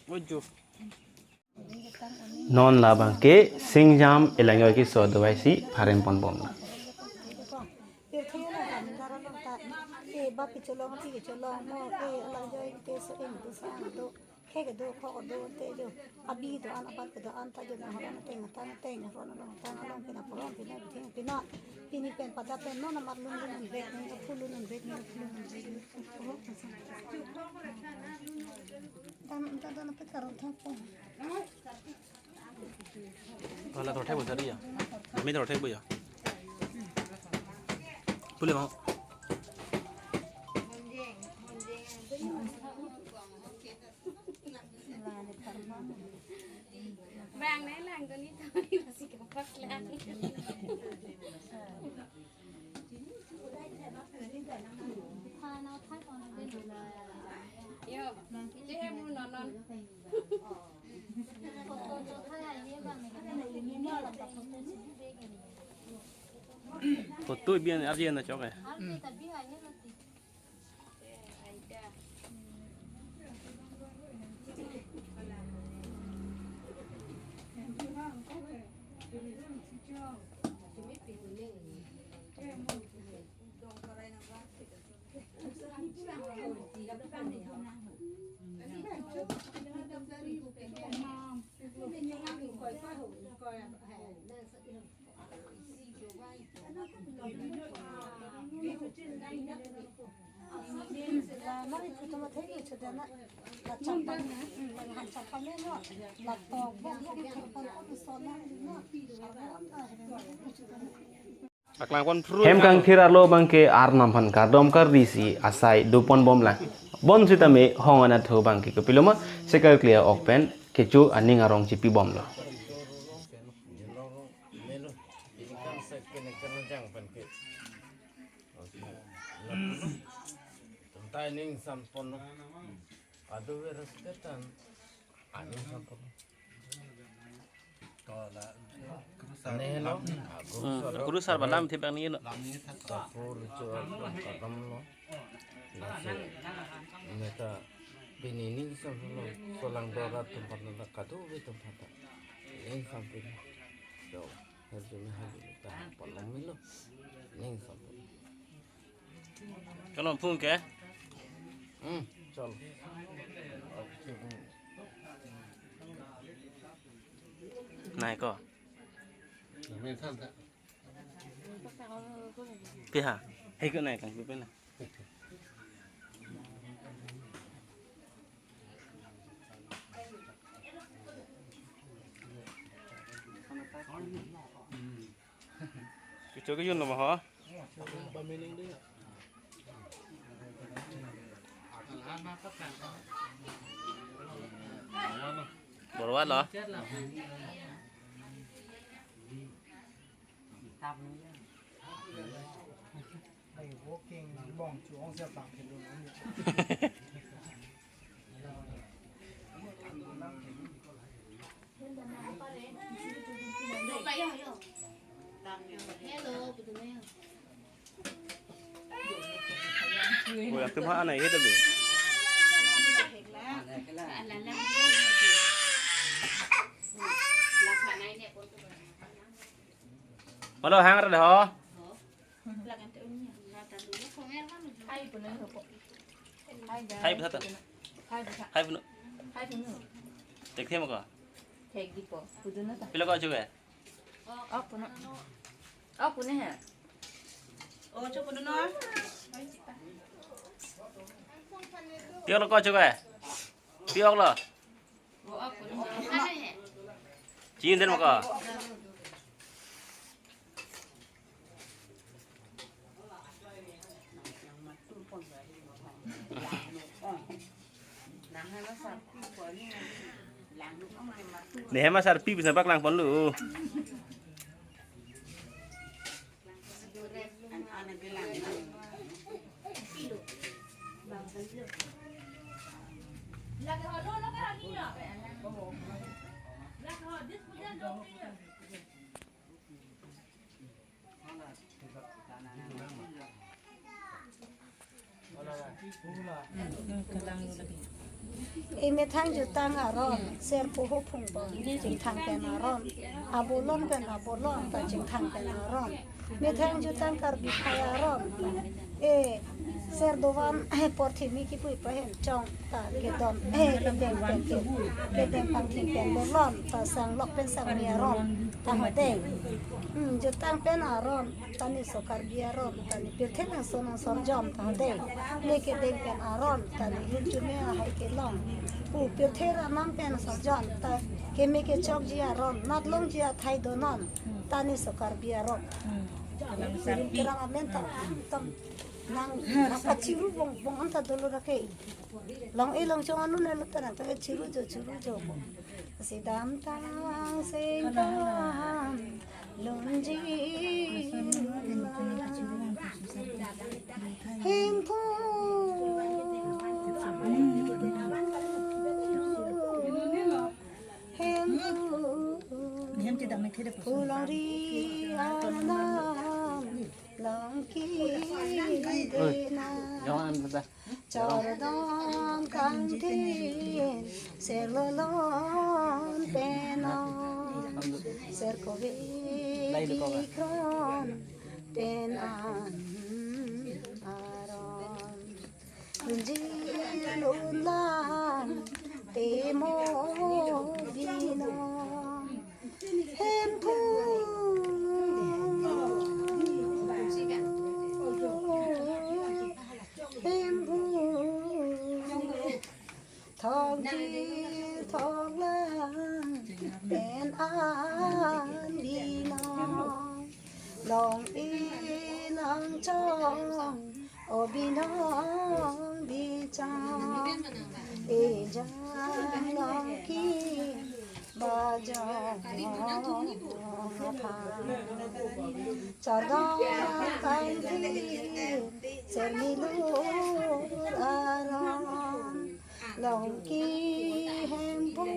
Ojo. Non labang ke singjam elangyoi keso dovai si pharem ponbom na. Ke do, kho do, te do. Abi do-an, abat kedo-an ta do, nang horon ateng, atang ateng, horon along, atang along, pina poron, pina bithing, pina, pini pen pada pen non amat lun lun lun vet ni, aphu lun lun vet ni, aphu lun lun vet ni. Dan, dan, dan, pet karon thang pon. Wala thorthek bo sari ya. Kami thorthek bo ya. Pule mau. Bang, nai lang, doni, doni, masih gampang lang. Yo, itu yang mau nonton. Photo bian arjen na chok eh. Paklangpon phru. Hem kangthir arlo abangke Arnam aphan kardom kardi si asai dopon bomlang. Bonsitame hong anat ho abangke kopiloma sekalklia ok pen kecho aning arong chipi bomlo. Tumta ining sampon adu veresketan. Ani sangkot. Tola. Nelo. Hmm, guru sar balam thip ang ni lo. Kapur cho kadam lo. Nasi. Meta pini ning samlo. Solang dora tempat nanda kadu be tempat ta. Ning sampin. So, harus ni harus ta polong milo. Ning sampin. Kalon phung ke? Hmm, chal. Nai ko. Pi ha. Hei ko nai kang pi pe na. Chucho ke yun lo ma ho? Borwa lo? Hello, betul ya. Oh, ya, tuh, anai gitu, Bu. Halo, hang ada ho? Hai, bu sata. Hai, bu. Hai, bu. Tek them ko? Tek di po. Pudun ta. Pilo ko juga? Oh, puno. Oh, puno he. Oh, coba dulu. Pilo ko juga? Pilo lo. Chin den maka. Nehe ma sarpi bisa paklangpon lo. Emethang jutang aron, serpo ho phung bon, chingthang pen aron, abolon pen abolon, ta chingthang pen aron. Methang jutang Karbi aphai aron. E, Ser dovan, eh, porthimi kipu ipahem chong ta kedon, eh, kedeng pen ke, kedeng pangthing pen lolon ta sanglok pen sangmi aron ta ho dei. Hmm, jutang pen aron ta ne so Karbi aron ta ne pirthe nangso nangsorjom ta ho dei. Ne kedeng pen aron ta ne hirjume ahai kelong. Pu pirthe ra nam pen sorjom ta keme kechokji aron, nat longji athai donon ta ne so Karbi aron. Rim kerang amen ta, tam nang apa chiru bong bong anta dolo rake. Long e long chong anu ne luta nang ta chiru jo chiru jo. Si damtang sengkam lunji Hemphu. Hemphu. Kulangri anam langki dena. Chordom kangthir ser lolon penon. Ser kove tikron pen an aron. Lunji lunlang temo binon. Hemphu. Hemphu. Thongji thonglang pen an binon. Long e long chong o binon bichang. Ejang long ki bajong aphan. Chardong kangthir ser milur aron. Long ki Hemphu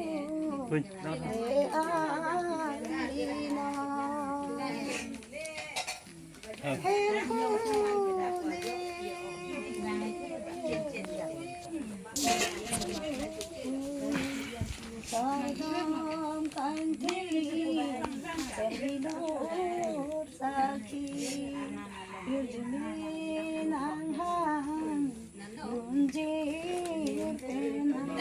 le an binon. Hemphu le. Chardom kangthir ser milur sakhi. Hirjume nanghang lunjir pen an.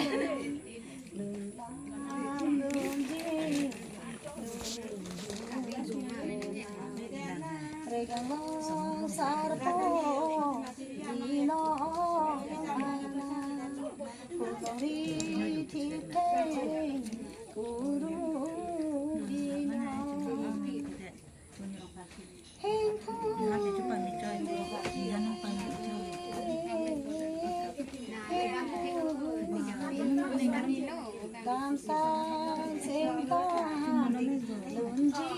Lunlang lunjir. Regang long sarpo dino ana. Kulangri thiptheng kuru dino. Hemphu. Damtang sengkam lunji.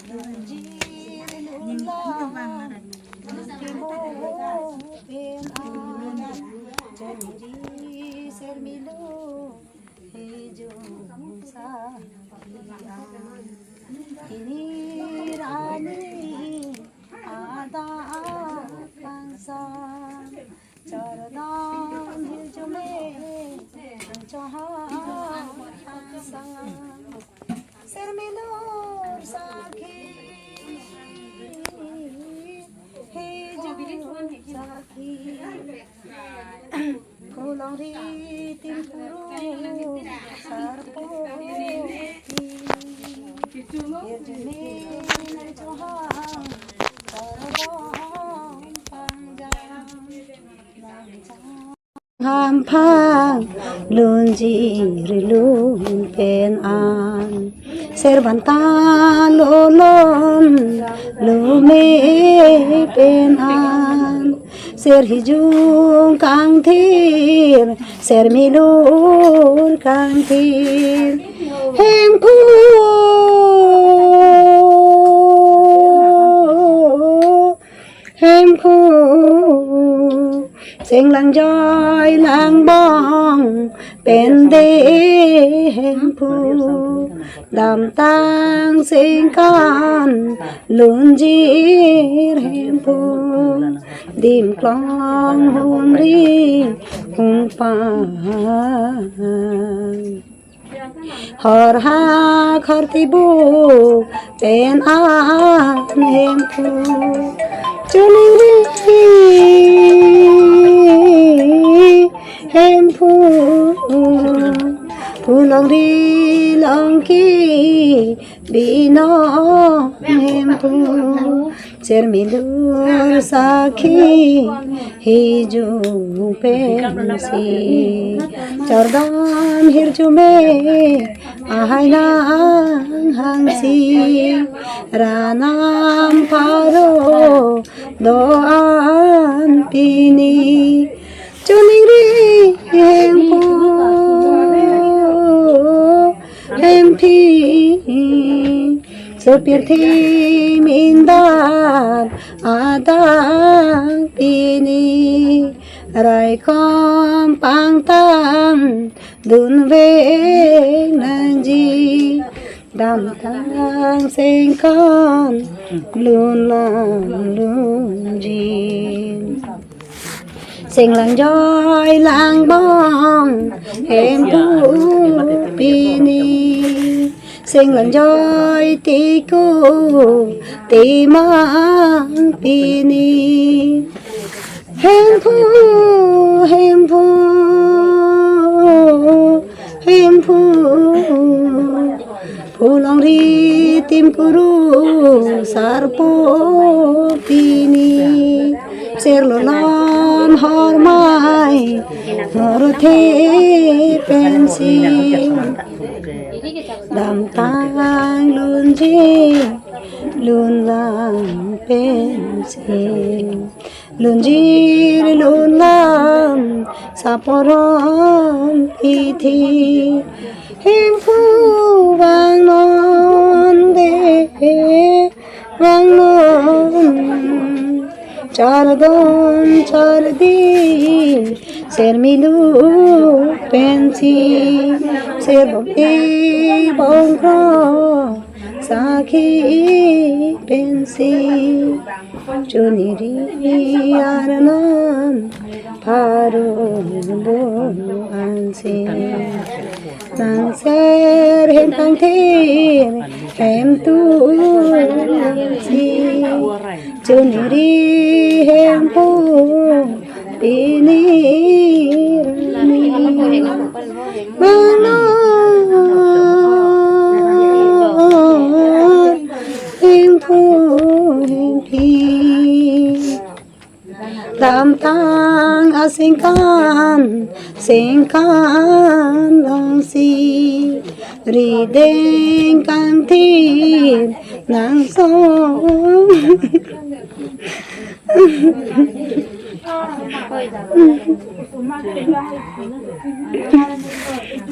Lunji lunlang temo pen an. Chonji ser milur hijung sa. Ini rani ada kangsa. Chardom hirjume chohang kangsa. Ser milur sakhi. Hijung sakhi. Kulangri tim kuru sarpo. Hirjume chohang chardom pangjang. Hamphang lunjir lun pen an. Ser banta lolon lume pen an. Ser hijung kangthir ser milur kangthir. Hemphu. Hemphu. Chenglang joi lang bong pen de Hemphu. Damtang sengkam lunjir Hemphu. Dim klong hungri hungpang. Hor ha khor tibu pen an Hemphu. Choningri Hemphu, phu longri long kebi non Hemphu, chermilur sakhi hijung pensi, chardam hirjume ahai nanghangsi, ranam pharo do-an pini. Choningri Hemphu, Hemphi, so pirthe mindat adang pini, raikom pangtang dunvek nangji, damtang sengkan lun lang lunji. Senglang joi lang bong Hemphu pini, senglang joi tiku timang pini. Hemphu, Hemphu, Hemphu, phu longri tim kuru sarpo pini, serlo lon hormai horthe pensi, damtang lunji lun lang pensi, lunjir lun lang saporom pithi. Hemphu vangnon de, vangnon, chardon chardi, sermilur pensi, serbong e bongkro sakhi pensi, choningri arnam pharo do-ansi, nang ser hem kangthir hem tusi, choningri Hemphu pini rani. Mano Hemphu Hemphi, damtang asengkan sengkan longsi, rideng kangthir nang song.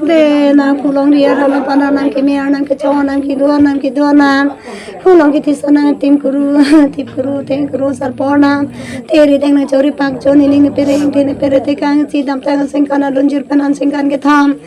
De nang phu longri aron aphan nang keme, nang kechong, nang kedo, nang kedo nang. Phu long kethe ason nang tim kuru, tim kuru, tim kuru sarpo nang. Te rideng nang chori pak choni ning ne pere, te ne pere te kangsi, damtang sengkan alunjir pen an sengkan kethom.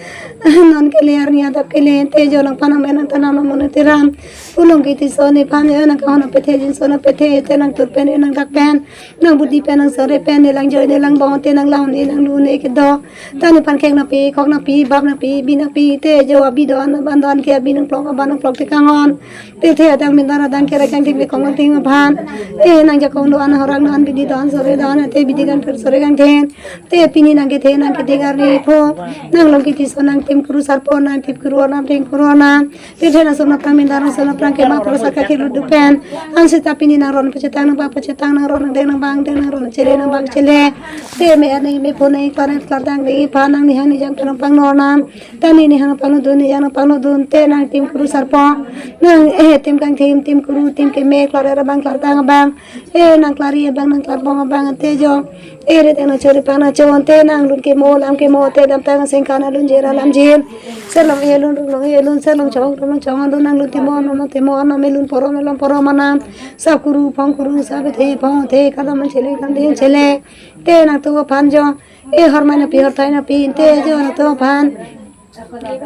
Non kele arni adap kele, te jo nang panang benang tanam nang mono teram. Phu long kethe ason nephan, e nang kahon pethe, jinso nang pethe, te nang tur pen, e nang dak pen, nang budi pen, nang sore pen, ne lang joi, ne lang bong, te nang laun, ne lang lu, ne kedo. Ta nephan khek nangpi, khok nangpi, bap nangpi, bi nangpi, te jo abi do-an, aban do-an ke abi nangplok, aban nangplok te kanghon. Te the adang mindan adang kere kangthir ke kong ting aphan. Te nang jakong do-an, horang do-an, bidi do-an, sore do-an, te bidi kangthir sore kangthir. Te pini nang kethe, nang kethe kari pho. Nang long kethe ason nang tim kuru sarpo, nang tim kuru nang tim kuru nang. Pirthe nang ason aphrang, mindan nang ason aphrang kema pro saka kilu dupen. Ansi ta pini nang ron pachetang, nang bak pachetang, nang ron nang deng, nang bang deng, nang ron chele, nang bang chele. Te me ani me pho nang iklan klardang dei ipha, nang nihang nijang pen nang pangno nang. Ta ne nihang pangno dun, nijang nang pangno dun, te nang tim kuru sarpo. Nang, eh, tim kangthir, tim kuru, tim keme, klar era bang, klardang abang. Eh, nang klari abang, nang klarbong abang, te jo. Eh, rideng nang chori pak nang chon, te nang lun kemo, lam kemo, te damtang sengkan alunjir alamjir. Ser long e lun, ruk long e lun, ser long chong, ruk long chong, lun nang lun timo, nom timo, nom e lun poro, me lon poro manam. Sap kuru, phong kuru, sap the, phong the, kadam man chele, kadam den chele. Te nangtum aphan jo. Eh, hormai nangpi, horthai nangpi, te jo nangtum aphan.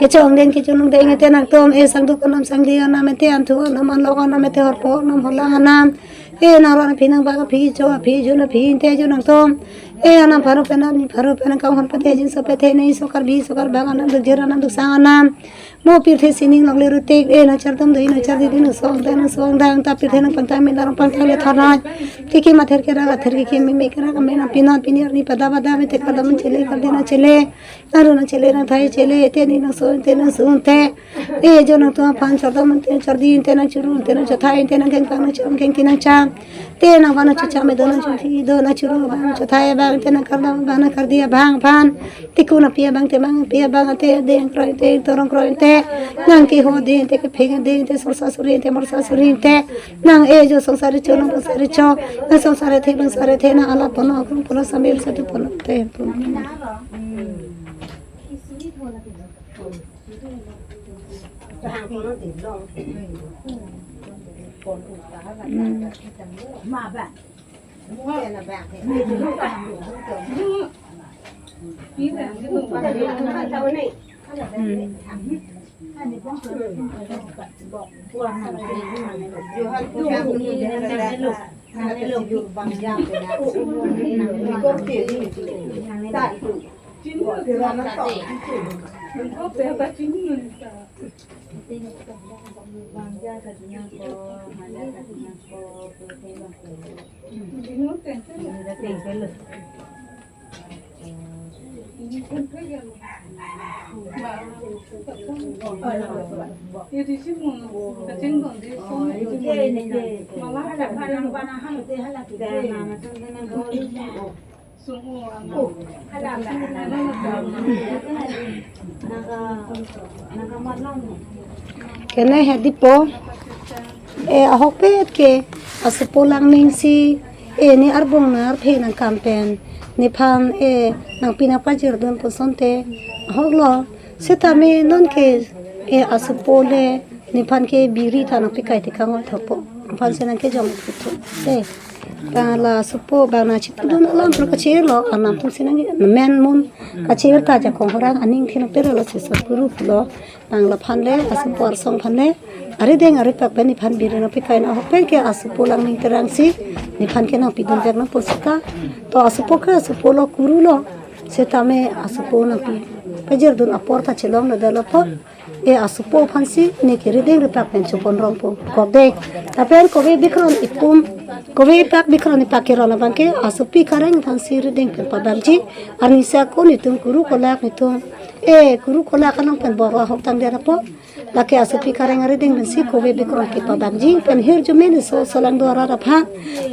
Kechong den, kechong den, te nangtum, eh, sangduk anam, sangdi anam, te anthu anam, anlok anam, te horpo anam, horlang anam. Eh, nang ron aphi, nang bak aphi, cho aphi, jun aphi, te jo nangtum. E anam pharo pen, anam pharo pen, kanghon pate, jinso pate, ne iso Karbi, iso Karbak anam, duk jer anam, duk sang anam. Mo pirthe sining longle rutik, e nangchardom do, e nangchardidi, nangso-ong te, nangso-ong dang, ta pirthe nangpangtang, me darong pangtang le thornoi. Kekim ather kerak, ather kekim, meme kerak, me nangpinon, pini arni pada pada, me te kardom chele, kardi nangchele. Nangru nangchele, nangthai chele, te ni nangso, te nangso, te. E jo nangtum aphan chardom te, chardi te, nangchuru te, nangchathai te, nangkengpang nangcham, kengti nangcham. Te nangvan nangchecham, me do nangchunthi do, nangchuru abang, nangchathai abang te, nangkardom abang, nangkardi abang aphan. Te kun api abang te, bang api abang te, deng kroi te, torong kroi te. Nangkeho deng te, kephek deng te, sorsa suri te, morsa suri te. Nang e jo songsar recho, nang songsar recho. Nang songsar rethe, nang songsar rethe, nang alap pono, akrong pono, sambil satu pono te. Kene hedipo, e ahokpet ke asopo Langning si, e ne arbong nangphe nangkam pen, nephan e nangpi nangpajirdun kosonte ahoklo. Setame non ke e asopo le nephan ke biri ta nangpikai te kangoi thopo. Aphan si nangkejong putu. Te. Ta la asopo bang nangchipudun alam pur kachirlo, anam atum si nangmen mun kachir ta jakong horang aning thin pera la sesa kuru pulo. Bang laphan le, asopo arsong aphan le, arideng aripak pen nephan biri nangpikai, ahokpet ke asopo Langning Terang si nephan ke nangpidun vek nangpo seta. To asopo ke asopo lo, kuru lo. Setame asopo nangpipajirdun apor ta chelongledetlo po. E asopo aphan si ne ke rideng ripak pen chepon rongpo. Kok de. Lapen kove bikron ipum, kove ipak bikron ipak keron abang ke asopi kareng aphan si rideng pen pabangji. Arnisi ako netum kuru kolak netum, e kuru kolak along pen bor ahok tangdet apo. Lake asopi kareng arideng pen si kove bikron kepabangji pen hirjume ne so solang do arat aphan.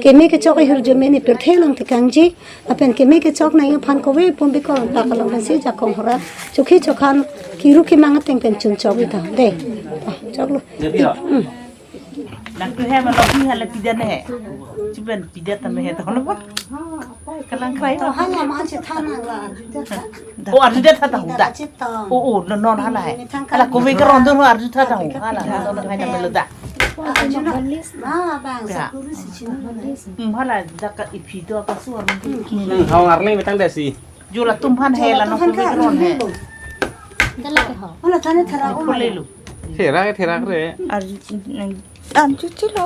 Keme kechok hirjume ne pirthe along tekangji. Lapen keme kechok nangji aphan kove pum bikron ipak along pen si jakong horang chokhi chokhan kiru kimang ateng pen chun chok ita. De. Ah, choklo. Jadi ya. Hmm. Nangtum hem along hi hala pidet ne he. Chuben pidet tame he tohon apot. Kalang krai. To hala ma chethan nang la. Oh, arjudet tha tahu da. Oh, oh, non, non hala he. Hala kove keron do arju tha tahu. Hala, non hai na melo da. Arju na. Ma bang, ya. Sakuru si chinu. Hmm, hala dak iphi do apa suar mungkin. Hmm, hong arni metang desi. Jo latum aphan he, la nong kove keron he. Dala ke ho. Hala thane thara ko. Kole lo. Therak, therak re. Arju, arju chilo.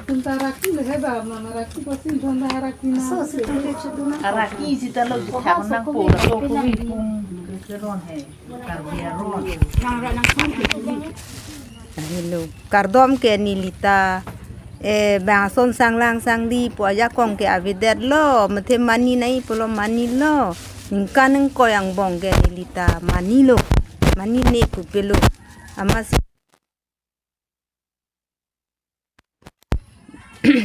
Kunta raki le he ba, mama raki pasi thonda raki na. So, si thonda chuduna. Araki sita lo jitha nangpo, la ko kove pum keron he. Karbi aron. Hello. Kardom ke nelita. Eh, bang ason sanglang sangdi pu ajakong ke avedetlo, mate mani nai pulo mani lo. Ningkan ningkoi angbong ke nelita mani lo. Mani ne pupelo. Amatsi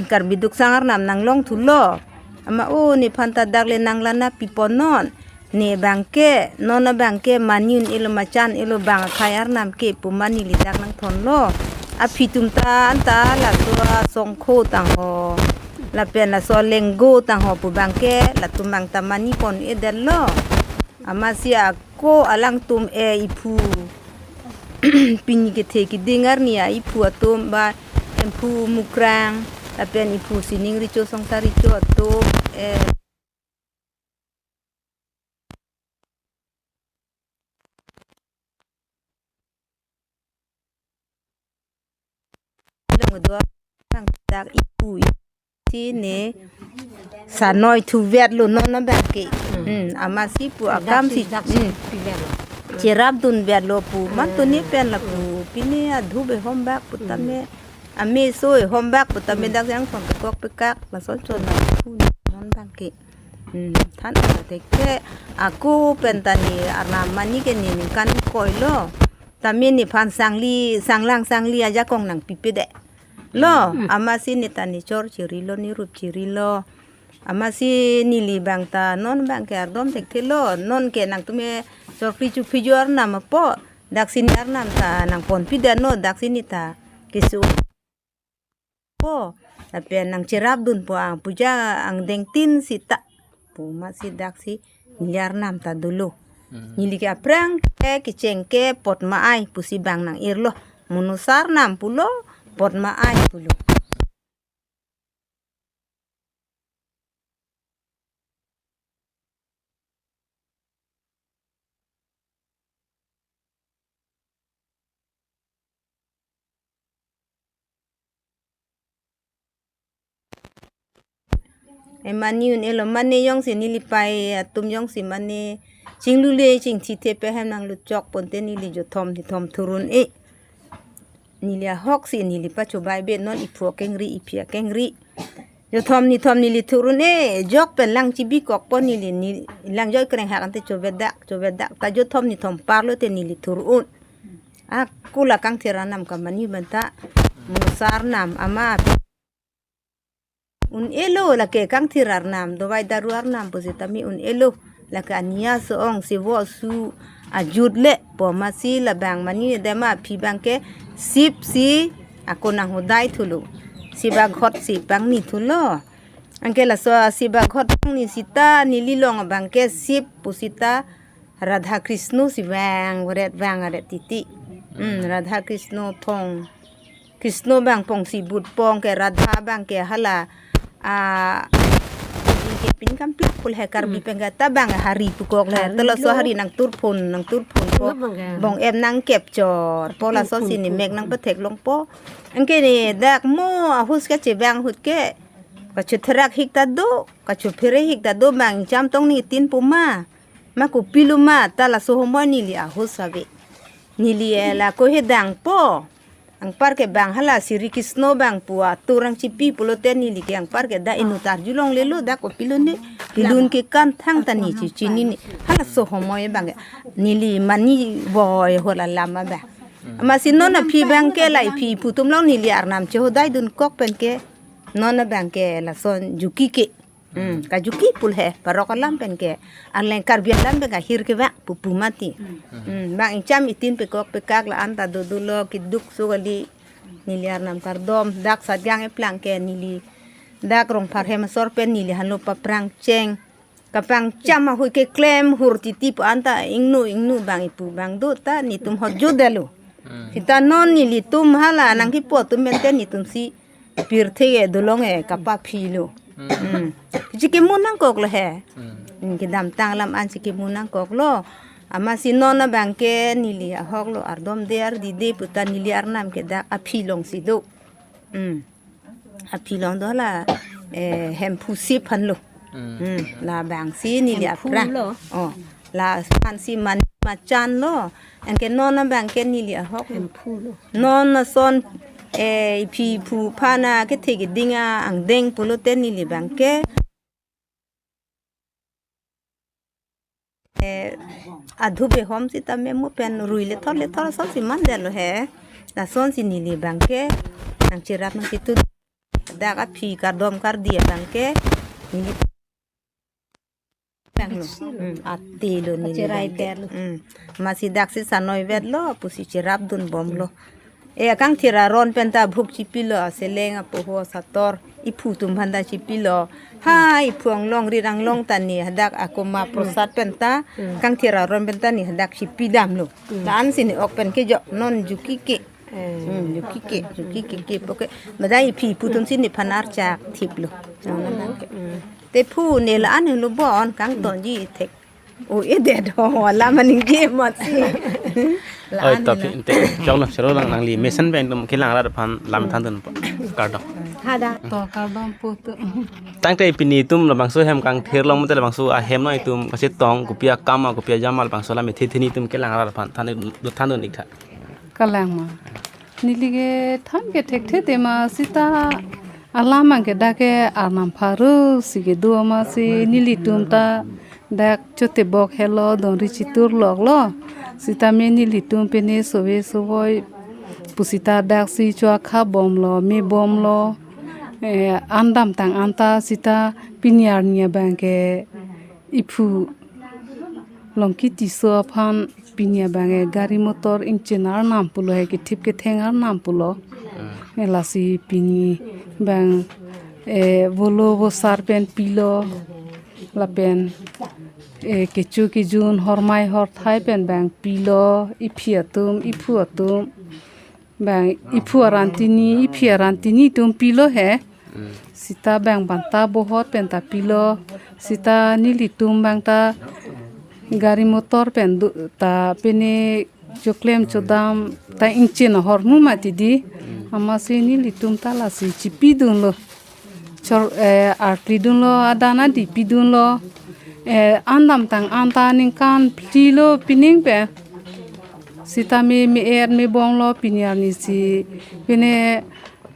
Karbi Duksang arnam nanglong thulo. Amat o nephan ta dak le nanglang na piponon. Ne abang ke, non abang ke mani un-elo machan-elo bang akhai arnam ke pu mani le dak nangthonlo. Aphi atum ta anta laso asongkho tangho. Lapen laso alenggo tangho pu abang ke, latum abang ta mani pon-edetlo. Amatsi ako alangtum e iphu. Pini kethe keding arni a iphu atum ba Emphu Mukrang, lapen iphu sining recho songsar recho atum, eh, long do abang dak iphu si ne Sanoi thuvet lo non abang ke. Hmm, amatsi pu akam si, daksi, hmm, pivet lo. Cherapdunvet lo pu, man tuni pen lapu, pini adhup ehom bak pu tame, ameso ehom bak pu tame, dak jangthon pekok pekak, lason chon na pu non abang ke. Hmm, than atheke ako pen ta ne arnam mani ke ne ningkan koi lo. Tame nephan sangli, sanglang sangli ajakong nangpipedet lo. Hmm. Amatsi ne ta ne chor chiri lo, ne rup chiri lo. Amatsi neli abang ta non abang ke ardom thekthe lo. Non ke nangtum e chokri chuphi jo arnam apo. Daksi ne arnam ta nangponpidet non, daksi ne ta keso po, lapen nangcherapdunpo, ang puja angdeng tin sita pu amatsi daksi neli arnam ta dolo. Hmm. Neli ke aphrang ke kecheng ke pot ma-ai pusi abang nang-ir lo. Monosar arnam pulo, pot ma-ai pulo. E mani un-elo, mane jongsi neli pei atum jongsi mane chinglule chingthithe pe hem nanglut chok ponte neli jothom nithom thur un-e. Neli ahok si neli pachobai bet non, iphu akengri, iphi akengri. Jothom nithom neli thur un-e, jok pen lang chibikokpo neli, neli lang joi kreng hak ante chovedak, chovedak. Ta jothom nithom parlo te neli thur un. Ako la kangthir arnam kamani abang ta, monosar arnam ama un-elo, lake kangthir arnam, dovai daru arnam pusitame un-elo. Lake ania so-ong sivo su ajut le pu amatsi labang mani dema aphi abang ke sip si ako nanghodai thulo. Sip aghot si pangni thulo. Anke laso sip aghot pangni sita neli long abang ke sip pusita Radha Krishna si vang ret vang ret titi. Hmm, Radha Krishna thong. Krishna abang pong si but pong ke, Radha abang ke hala, ah, ke pinkam plak pul he Karbi pen ke ta abang hari pukok le. Hari ta laso lo. Hari nangturphun, nangturphun po. Lo abang ke. Bong em nangkepchor po, laso si ne mek nangpatheklongpo. Anke ne dak mo ahus kachevang ahut ke. Kachotherak hik ta do, kachophere hik ta do, abang cham tong ne tin pu ma. Ma kopilo ma, ta laso homoi neli ahus ave. Neli e la kohedang po. Anpar ke abang hala Sri Krishna abang pu atur nangchipi pulote neli ke anpar ke dak inut arjulonglelo, dak kopilo ne. Kelun kekan thangta ne chichinine. Halaso homoi abang ke neli mani voi hol alam abang. Amatsi non aphi abang ke la iphi iphu atum along neli arnam chehodai dunkok pen ke. Non abang ke lason juki ke. Hmm, kajuki pul he, parok alam pen ke. Arleng Karbi alam pen ke ahir kevang pupu mati. Hmm, abang ingcham itin pekok pekak la-an ta dodolo, keduk so kali. Neli arnam kardom, dak Satgang eplang ke neli. Dak Rongphar hem asor pen neli hanlo paprang cheng. Kapangcham ahut ke klem hur titi pu anta ingnu ingnu abang ipu abang do ta netum hot jodelo. Hmm. Sita non nelitum hala nangkipu atum pen te netum si pirthe ke dolong e kapaphilo. Hmm. Hmm. Chikemu nangkok lo he. Hmm. Hmm, kedamtang alam an chikemu nangkok lo. Amatsi non abang ke neli ahok lo, ardom de ardi de pu ta neli arnam ke dak aphi along si do. Hmm. Aphi along do la, eh, Hemphu sip aphan lo. Hmm. Hmm. Labang si neli Hemphu aphrang lo. Oh. Laphan si man machan lo. Anke non abang ke neli ahok. Hemphu lo. Non ason, eh, iphi iphu aphan akethe keding angdeng pulote neli abang ke. Eh, adhup ehom sitame mo pen rui lethor lethor ason si mandetlo he. Lason si neli abang ke nangcherap nangchetut. Dak aphi kardom kardi abang ke neli abang lo. Hmm, ate lo neli abang ke. Acherai det lo. Hmm. Amatsi daksi sanoi vet lo pusi cherapdun bom lo. E, akangthir aron pen ta bhuk chipilo, aseleng apoho asator, iphu atum aphan ta chipilo. Ha, iphu anglong rit anglong ta ne hadak akoma prosad pen ta, kangthir aron pen ta ne hadak chipi damlo. La-an si ne ok pen kejok non juki ke. Hmm, juki ke, juki ke ke poke. Badai iphi iphu atum si nephan archak thiplo. Te phu ne la-an lo bon kangtonji thek. O, e det ho, alam aningje amatsi. Oi, la-an to la. Phi, te, choklo, chero lang, nangli mesen pen atum kelang rat aphan lam thandun po. Kardom. Hada. To kardom putu. Tangte pini itum labangso hem kangthir long mate labangso ahem no itum kachetong kopi akam ma kopi ajam ma labangso la methe theni itum kelang arat aphan than than un ik tha. Kalang ma. Neli ke than ke thekthe te ma sita alam abang ke dak ke Arnam pharo si kedo amatsi nelitum ta dak chotebok helo dongri chitur loklo. Sitame nelitum pine sove sovoi pusita daksi cho akha bomlo, me bomlo. Eh, an damtang anta sita pini arni abang ke iphu Longki Tisso aphan pini abang ke gari motor ingchin arnam pulo he, kethip ketheng arnam pulo. Eh, lasi pini abang, eh, volo vosar pen pilo lapen, eh, kecho kejun hormai horthai pen abang pilo, iphi atum iphu atum abang iphu aran tini, iphi aran tini atum pilo he. Sita abang banta bohot pen ta pilo. Sita nelitum abang ta gari motor pen do ta pine choklem chodam ta ingchin ahormu mati di. Amatsi nelitum ta lasi chipidunlo. Chor, eh, arkli dunlo, adan adi pidunlo. Eh, an damtang anta ningkan phlilo pining pen. Sitame me-et me bomlo pini arni si pine,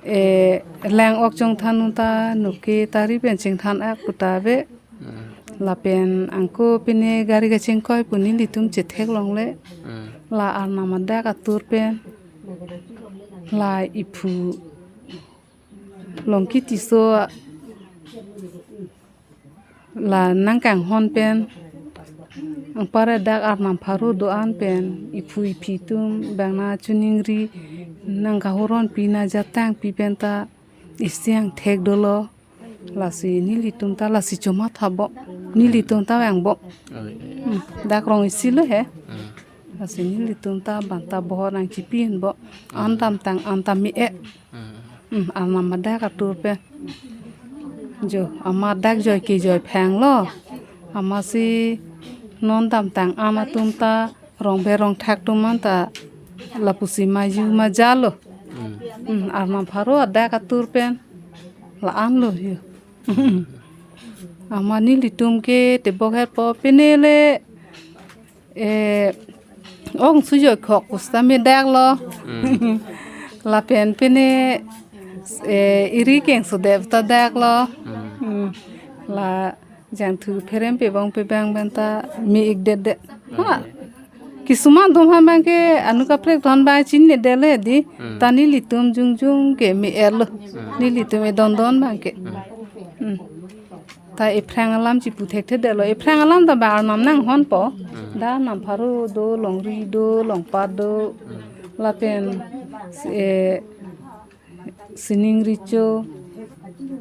eh, lang ok chongthan un ta noke tari pen chingthan ak puta ave. Lapen angko pine gari kachingkoi pu nelitum chethek longle. La Arnam adak atur pen la iphu Longki Tisso la nangkanghon pen, anpar dak Arnam pharo do-an pen iphu iphi atum abang nangchiningri, nangkahoron pi, nangjatang pi pen ta isi angthek dolo. Lasi nelitum ta lasi chomatha bo. Nelitum ta vangbo. Hmm, dak rong isi lo he. Lasi nelitum ta banta bohot nangchipi-enbo. An damtang anta me-et. Hmm, Arnam adak atur pen. Jo, amat dak joi kejoi phanglo. Amatsi non damtang an atum ta rongbe rongthak atum anta lapusi maju majalo. Hmm, Arnam pharo adak atur pen la-an lo yo. Amat nelitum ke tebok hetpo pine le, eh, ong sujoi khok pusitame daklo. Lapen pine, eh, iri keng sodep ta daklo. Hmm. La jangthu pherem pebong pebang pen ta me-ikdetdet. Ha. Kisuman atum aphan abang ke anu kaprek atum abang chinine dele di. Hmm. Ta nelitum jongjong ke me-etlo. Hmm. Nelitum edondon abang ke. Hmm. Hmm. Ta ephrang alam chipu thekthedetlo. Ephrang alam ta abang Arnam nanghonpo. Hmm. Dak Arnam pharo do, longri do, longpat do. Hmm. Lapen, eh, sining recho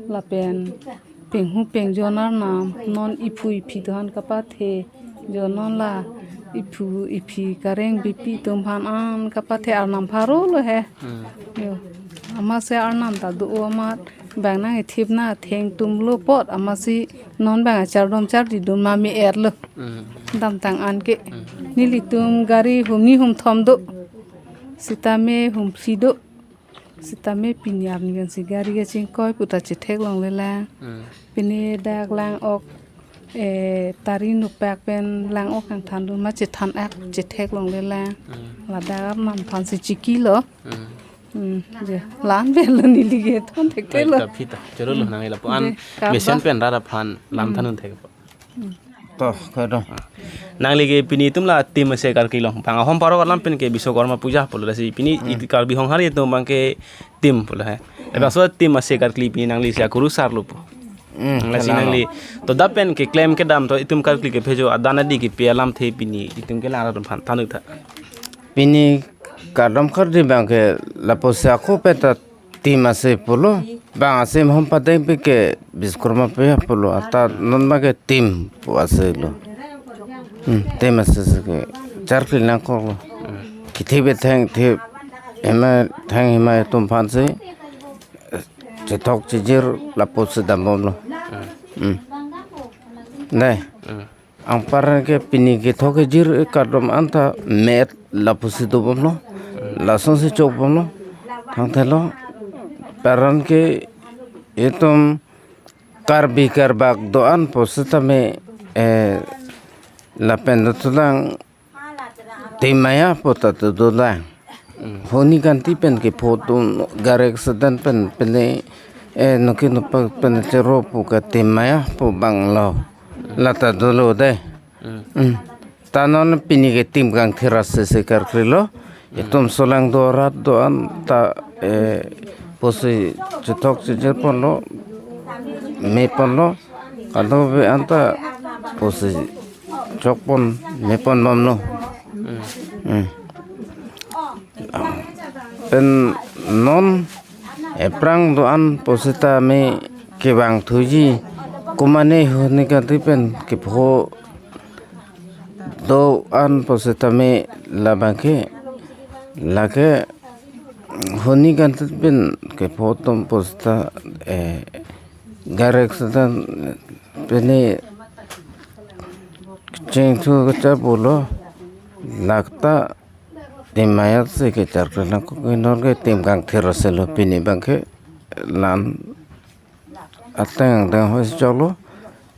lapen penghu pengjon arnam, non iphu iphi atum aphan kapathe, jo non la iphu iphi kareng bipi atum aphan an kapathe Arnam pharo lo he. Hmm. Yo. Amatsi Arnam ta do amat abang nangkethip nangketheng atum lo apot amatsi non abang achardom chardidun ma me-etlo. Hmm. Damtang an ke. Hmm. Nelitum gari humni humthom do. Sitame humphli do. Sitame pini arni pensi gari kachingkoi puta chethek longle lang. Hmm. Pine dak lang ok, eh, tari nupak pen lang ok kangthandun ma chethan ak chethek longle lang. Hmm. Ladak Arnam aphansi chikilo. Hmm. Hmm, je. La-an pen lo neli ke than thekthe lo. Ai, ta phi ta. Choro lo nang ila pu an je, kardom. Mesen pen rat aphan lam than un thekpo. To, kardom. Nangli ke pini itum la team ase karkli long. Bang ahom parok alam pen ke Biswakarma puja pulo, lasi pini it Karbi Honghari itum abang ke team pulo he. Labangso team ase karkli pini nangli si akurusar lo pu. Hmm, lasi kalang nangli to dak pen keklem kedam to itum karkli kephejo adan adi kepi alamthe pini itum kelang arat aphan than un tha. Pini kardom kardi abang ke lapusi ako pen ta team ase pulo, bang ase mahom padeng pen ke Biswakarma puja pulo, ata non abang ke team pu ase lo. Hmm, team ase si ke charkli nangkoklo. Kethip ketheng thip hemai theng hemai atum aphansi chethok chijir lapusi dambomlo. Hmm. Dei. Hmm. Anpar ke pini kethok kejir kardom anta me-et lapusi dobomlo. Lasonsi chokbomlo. Thangthelo. Paran ke itum Karbi Karbak do-an pusitame, eh, lapen dothulang Timaya pu ta dolang. Huni kanti pen kepho atum gari accident pen pele, eh, nuki nupak pen chero pu ke Timaya pu banglo. Lata dolo dei. Hmm. Ta non pini ke tim kangthir ase se karkrilo. Itum solang do rat do-an ta, eh, pusi chethok chejir ponlo, me ponlo, kadokave anta pusi chok pon, me pon bomlo. Hmm. Pen non ephrang do-an pusitame kevang thuji, komane huni kanti pen kepho do-an pusitame labangke, lake huni kanti pen kepho atum pusita, eh, gari accident pini chingthu kecha pulo, lakta Timaya si kecharkre nangkok, inor ke tim kangthir aselo pini bangke lan ateng ateng hoi choklo.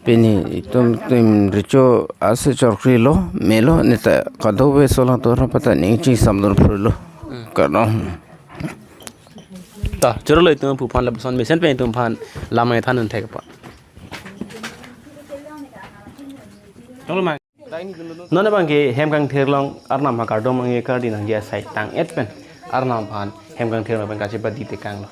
Pini itum tim recho ase chorkrilo, melo, neta kadokave solang do-an pata ning chingsamdun phrulo. Hmm. Kadong. Ta, chorolo itum aphu aphan lapuson mesen pen itum aphan lam nangthan un thek pa. Choklo ma. Non abangke hem kangthir along Arnam aphan kardom nangji kardi nangji asai tang-et pen Arnam aphan hem kangthir along pen kachepadi tekanglo.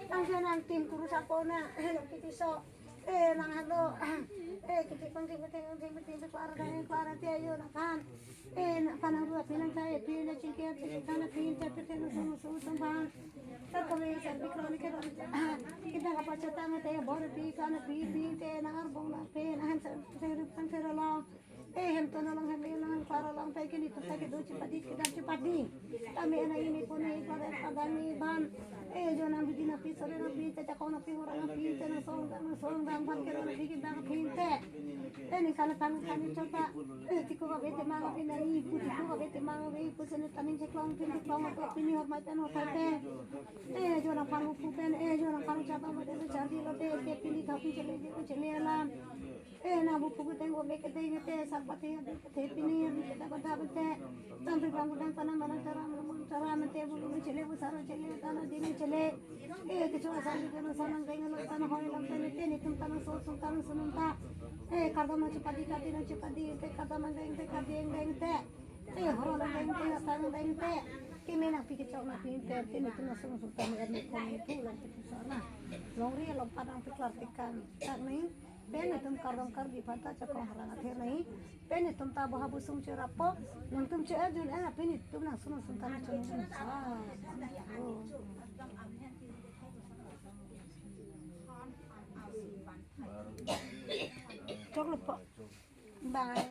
Tangke nangtim kurusapona, eh, kiti so, eh, nang halo, eh, kiti pangting pangting pangting pangting klar dang klar te ayo nangphan, eh, nangphan nang ruat pinang tai, pin na chingke, pin kana pin te, pin te nusung nusung nangphan. Sar kami sar bikro ni ke dong, kita kapacetang te, bor pi kana pi pi te, nang arbong nang pin, ahem sar sar rup kan sar along. Eh, hem ton along, hem along, hem klar along, pai ke netum ta kedo chepadi, kedam chepadi. Tame ana ini pun eh, klar eh, padang ni ban. Eh, jo nang bidi nangpi, sore nangpi, te chakong nangpi, hora nangpi, te nang song, nang song, nang ban kero nangpi, kedam nangpi te. Eh, ni kana tang, tang ni chota. Eh, tiko ka bete mang, pin na ipu, tiko ka bete mang, ipu sene taning cheklong, pin cheklong, atau pini hor mai pen hotai te. Eh, jo nangphan upu pen, eh, jo nangphan chapa mate, chardi lo te, te pini thapin chele, chele alam. Eh, nang bu phuku teng ko bek teng te, sarpati ya bek te pini, bek te bata bek te. Tang pe bang dang panang manang charam, charam te bu lu chele, bu saro chele, tana dini chele. Eh, kecho asal di kono sanang teng lo, tana hoi lang teng te, netum tana so, so tana sunung ta. Eh, kardom nang chepadi, kati nang chepadi, te kardom nang teng te, kati nang teng te. Eh, horo nang teng te, tana teng te. Keme nangpi kechok nangpi te, te netum nang sunung sunung tana, er ni komi pu lang te sana. Longri along padang pe klar tekan. Tak ni. Pen netum kardom kardi aphan ta chakong harang athe nai. Pen netum ta boha busung cherapo. Nangtum che ajun eh, pen netum nang sunung sunung tana chun. Choklo po. Bye.